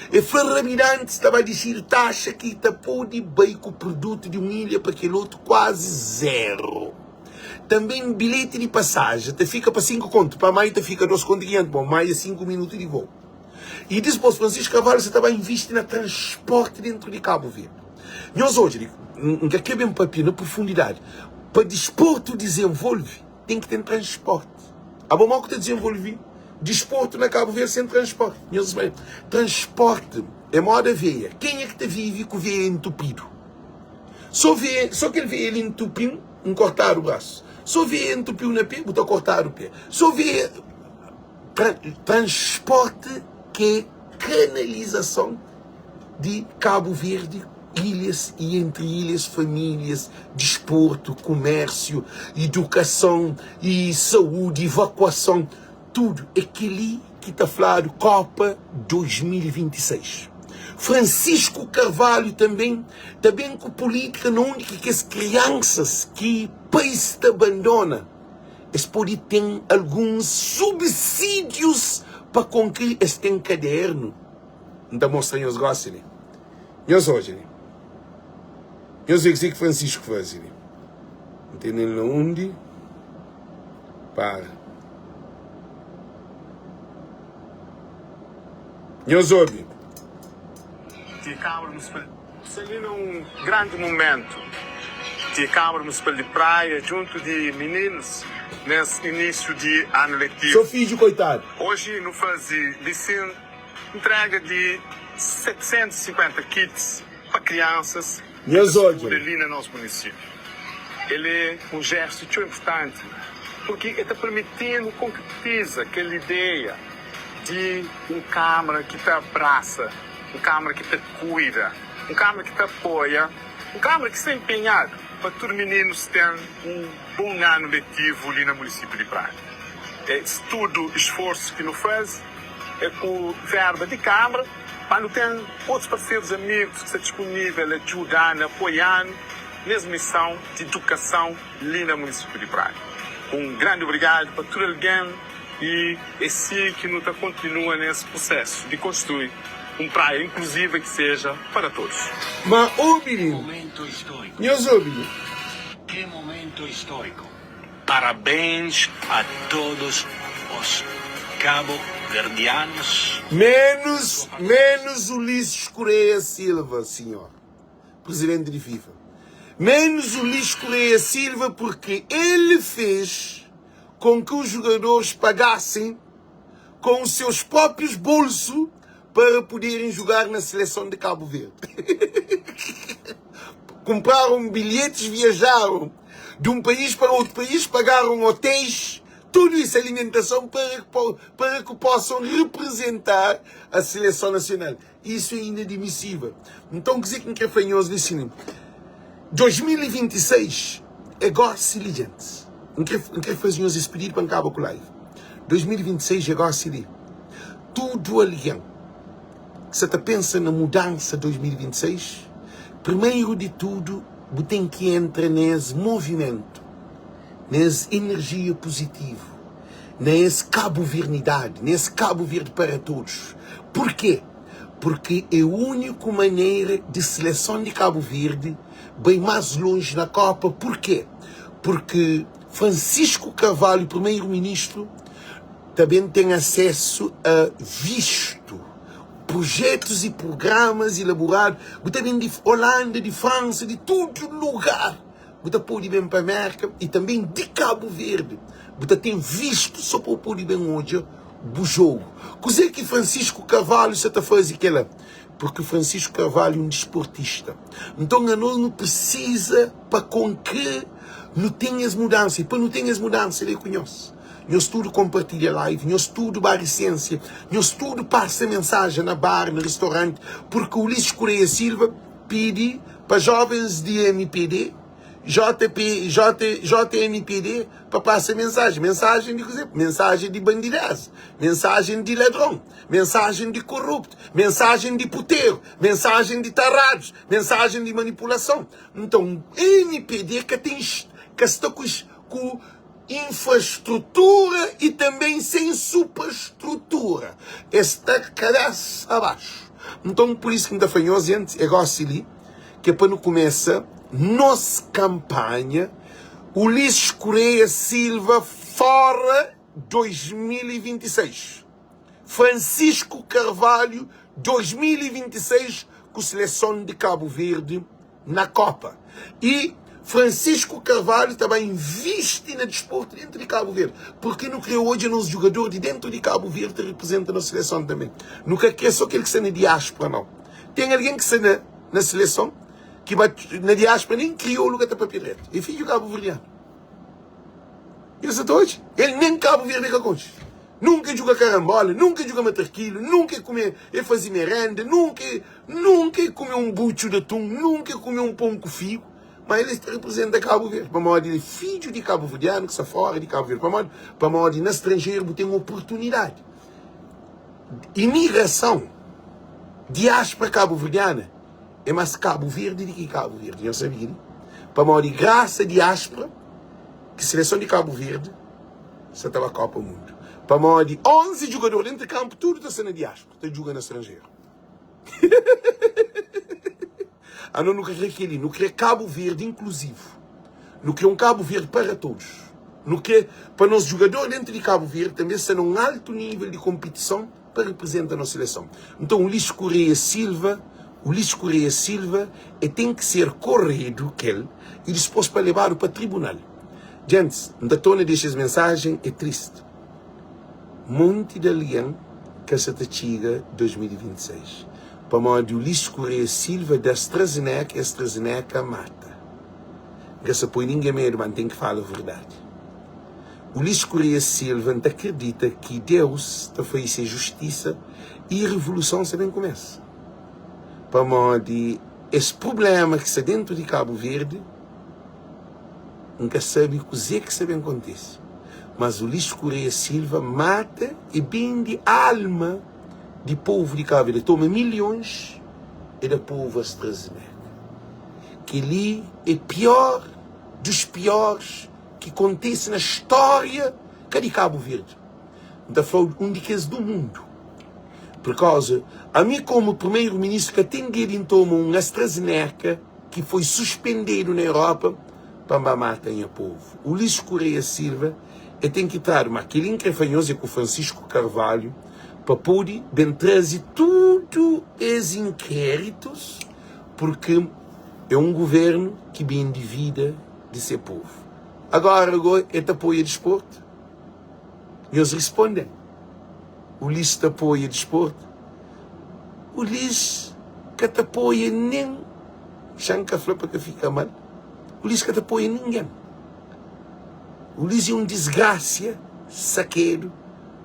E fla rabidantis ta ba dixiri taxa ki ta pode bai ku produtu di un ilha pa kel otu kuazi zeru. Tanben bilheti di pasaja ta fika pa 5 kontu, pa mai ta fika 2 kontu i 500, pamodi mai é 5 minutu di vou. I dispos Francisco Carvalho sa ta ba invisti na transporti dentru di Kabu Verdi. Nhos odja li, N ka kre ben papia na profundidadi, pa disportu dizenvolve ten ki ten transporti. Abo mau ki ta dizenvolve disportu na Kabu Verdi sen transporti? Nhos bai, transporti é moda veia. Kenha ki ta vive ku veia entupidu? So veia, so kel veia li entupi-m, N kortadu brasu. So veia entupiu na pe, bu ta kortadu pe. So veia tra, transporti ki é kanalizason di Kabu Verdi, ilhas y entri ilhas, famílias, disportu, kumérsiu, idukason y saúdi, ivakuason, tudu. É kel-li ki ta fladu Kopa 2026. Francisco Carvalho tanben ta ben ku pulítika na undi ki kes kriansas ki pais ta bandona, es pode ten alguns subsídius pa konkri es ten kadernu. N ta mostra nhos gosi li. Nhos odja li. Nhos vê kuzê ki Francisco faze li. N tene-l na undi? Para. Nhos obi. Di Câmara Municipal. Sta li na un grandi mumentu di Câmara Municipal di Praia djuntu di mininus nes inísiu di anu letivu. So fidju koitadu. Oji nu fazi lisin ntrega di 750 kits pa kriansas ki ta Nhos studa odja. li na nos munisípiu. El é un jestu txeu inpurtanti purki el ta permiti-nu konkretiza kel ideia di un Kámara ki ta abrasa, un Kámara ki ta kuida, un Kámara ki ta apoia, un Kámara ki sta inpenhadu pa tudu mininus ten un bon anu letivu li na munisípiu di Praia. Es tudu isforsu ki nu faze é ku vérba di Kámara, má nu ten otus parserus amigus ki sta dispunível a djuda-nu, apoia-nu nes misãu di idukason li na munisípiu di Praia. Un grandi obrigadu pa tudu algen i é si ki nu ta kontinua nes prusésu di konstrui un Praia inkluziva ki seja para todos. Ma obi li, nhos obi li. Que momento histórico! Parabéns a todos os cabo-verdianos. Menos, menos Ulisses Correia Silva, senhor presidente de FIFA. Menos Ulisses Correia Silva porque ele fez com que os jogadores pagassem com os seus próprios bolsos para poderem jogar na seleção de Cabo Verde. Compraram bilhetes, viajaram de um país para outro país, pagaram hotéis, tudo isso, alimentação, para, para que possam representar a seleção nacional. Isso é inadmissível. Então, quer dizer que quer falar nesse 2026 é gosto de gente. Não quer, não quer fazer esse pedido para acabar com live. 2026 é gosto de tudo alguém que você tá pensa na mudança 2026, primeiro de tudo, você tem que entrar nesse movimento, nessa energia positiva, nessa cabo-vernidade, nesse Cabo Verde para todos. Por quê? Porque é a única maneira de seleção de Cabo Verde bem mais longe na Copa. Por quê? Porque Francisco Carvalho, primeiro-ministro, também tem acesso a visto, projetos e programas elaborados. Também de Holanda, de França, de todo lugar. Bu ta pode ben pa Merka y tanben di Kabu Verdi. Bu ta ten vistu so pa bu pode ben odja bu jogu. Kuze ki Francisco Carvalho sa ta faze kela? Porque Francisco Carvalho é un disportista. Nton anos nu presiza pa konkre nu ten es mudansa. Y pa nu ten es mudansa li ku nhos. Nhos tudu konpartilha live, nhos tudu ba risensia, nhos tudu pasa mensajen na bar, na ristoranti, porque Ulisses Correia Silva pidi pa jovens di mpd, JP, J, JMPD pa pasa mensajen. Mensajen di kuze? Mensajen di bandidez, mensajen di ladron, mensajen di koruptu, mensajen di puteru, mensajen di taradus, mensajen di manipulason. Nton, mpd ka ten, ka sta ku, ku infrastrutura e também sem superstrutura. Es sta cabeça abaixo. Nton, por isso ki N ta fla nhos, gente, é gosi li ki é pa nu kumesa nos kampanha Ulisses Correia Silva fora 2026. Francisco Carvalho 2026 ku seleson di Cabo Verde na Copa. E Francisco Carvalho ta ba invisti na desporto dentro di Cabo Verde, porque nu kre odja nos jogador di dentro di Cabo Verde ta representa nos seleson também. Nu ka kre so kel ki sta na diaspora não. Tem alguém ki sta na, na seleson ki ba na diaspora nem kriolu ka ta papia direto. É fidju cabo-verdiano. Ele sta ta odja? El nem Cabo Verde ka konxe. Nunka e djuga karambola, nunka e djuga matarkilhu, nunka e kume, e faze merenda, nunka e, nunka e kume un butxu di atun, nunka e kume un pon ku figu, ma el ta reprezenta Kabu Verdi, pamodi el é fidju di kabuverdianu ki sta fora di Kabu Verdi. Pamodi? Pamodi na stranjeru bu ten oportunidadi. Imigrason, diáspora kabuverdiana é más Kabu Verdi di ki Kabu Verdi, nhos sabe kel-li? Pamodi grasa diáspora ki seleson di Kabu Verdi Sa ta ba Kopa Mundu pamodi 11 djugador dentru di kanpu tudu ta sta na diaspora ta djuga na stranjeru. Ano nu ka kre keli, nu kre Kabu Verdi inkluzivu. Nu kre un Kabu Verdi para todos. Nu kre pa nos djugador dentu di Kabu Verdi tanbe sta na un altu nível di konpitison pa riprizenta nos seleson. Nton Ulisses Correia Silva, Ulisses Correia Silva e ten ki ser koredu kel i dispos pa lebadu pa tribunal. Djentis, N ta torna dexa es mensajen, é tristi. Monti di algen ka sa ta txiga 2026 pamodi Ulisses Correia Silva da AstraZeneca e AstraZeneca mata. N ka sa poi ningen medu, ma N ten ki fala verdadi. Ulisses Correia Silva, N ta kridita ki Deus ta faze se justisa i revoluson sa ben kumesa. Pamodi es prublema ki sta dentu di Kabu Verdi, N ka sabe kuze ki sta ben kontise. Mas Ulisses Correia Silva mata e bende alma di povu di Kabu Verdi. E toma milhons e da povu AstraZeneca. Kel-li é pior dos piores ki kontise na stória ka di Kabu Verdi, N ta fla-u un di kes du mundu. Purkauza, ami komu primeru ministru ka ten dia di N toma un AstraZeneca ki foi suspendedu na Europa pa N ba mata nha povu. Ulisses Correia Silva e ten ki tradu, ma kel-li N kre fla nhos é ku Francisco Carvalho pa pode ben traze tudu es inkéritus purki é un guvernu ki bende vida di se povu. Agora go e ta apoia disportu? Nhos risponden. Ulisses ta apoia disportu? Ulisses ka ta apoia nen, xa N ka fla pa ka fika mal, Ulisses ka ta apoia ningen. Ulisses é un disgrasia sakedu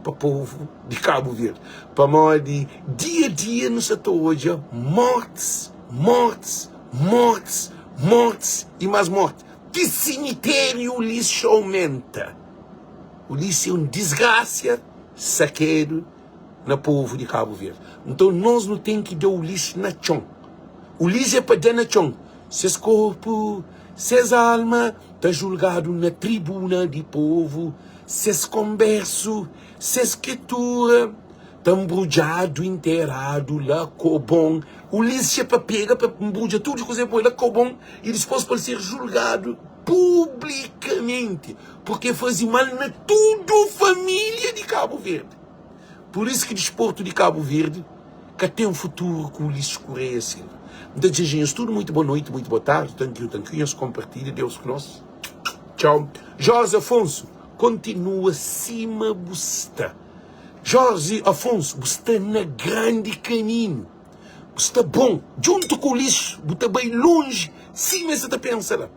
pa povu di Kabu Verdi, pamodi dia dia nu sa ta odja mortis, mortis, Mortis, mortis i más morti. Ti simitériu lixu aumenta. Ulisses é un disgrasia sakedu na povu di Kabu Verdi. Nton nos nu ten ki da Ulisses na txon. Ulisses é pa da na txon. Ses korpu, ses alma ta julgadu na tribuna di povu. Ses konbersu, ses skritura. Ta nbrudjadu interadu la kobon. Ulisses é pa pega pa nbrudja tudu kuza e poi la kobon i dispos pa el ser julgadu publikamenti purki e fazi mal na tudu familia di Kabu Verdi. Pur isu ki disportu di Kabu Verdi ka ten futuru ku Ulisses Correia Silva. N ta dizeja nhos tudu muitu bo noiti, muitu bo tardi, tankiu tankiu nhos konpartilha. Deus ku nos. Txau. Jorge Afonso, kontinua sima bu sta. Jorge Afonso, bu sta na grandi kaminhu. Bu sta bon. Djuntu ku Ulisses, bu ta bai lonji sima es sa ta pensa la.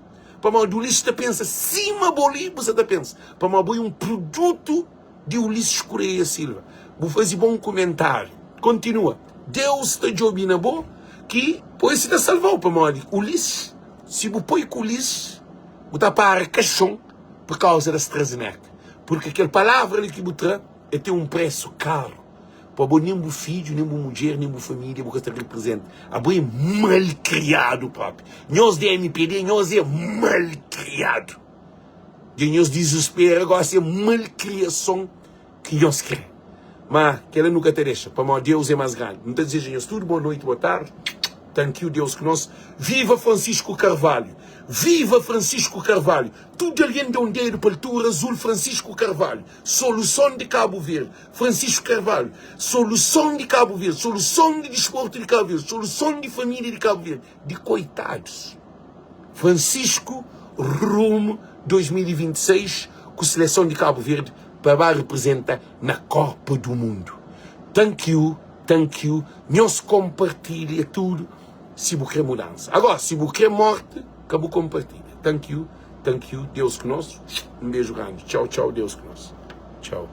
Pamodi Ulisses ta pensa sima bo li bu sa ta pensa. Pamodi bo é un produtu di Ulisses Correia Silva. Bu faze bon kumentáriu. Kontinua. Deus ta djobe na bo ki poi si ta salva-u. Pamodi Ulisses, si bu poi ku Ulisses, bu ta para kaxon pur kauza di AstraZeneca. Purki kel palavra li ki bu tra, el ten un presu karu. Pa bo, nen bu fidju, nen bu mudjer, nen bu família bu ka ta riprizenta. Abo é malkriadu propi. Nhos di mpd, nhos é malkriadu. Dja nhos dizuspera gosi é malkriason ki nhos kre. Ma kela nu ka ta dexa, pamodi Deus é mas grandi. N ta dizeja nhos tudu boa noiti, boa tardi. Thank you, Deus ku nos. Viva Francisco Carvalho! Viva Francisco Carvalho! Tudu algen da un dedu pa altura azul Francisco Carvalho! Soluson di Kabu Verdi! Francisco Carvalho! Soluson di Kabu Verdi! Soluson di disportu di Kabu Verdi! Soluson di familia di Kabu Verdi! Di koitadus! Francisco rumo 2026 ku seleson di Kabu Verdi pa ba representa na Copa do Mundo. Thank you, thank you. Nhos compartilha tudo si bu kre mudança. Agora, si bu kre morte, ka bu compartilha. Thank you, thank you. Deus ku nos. Um beijo grande. Tchau, tchau. Deus ku nos. Tchau.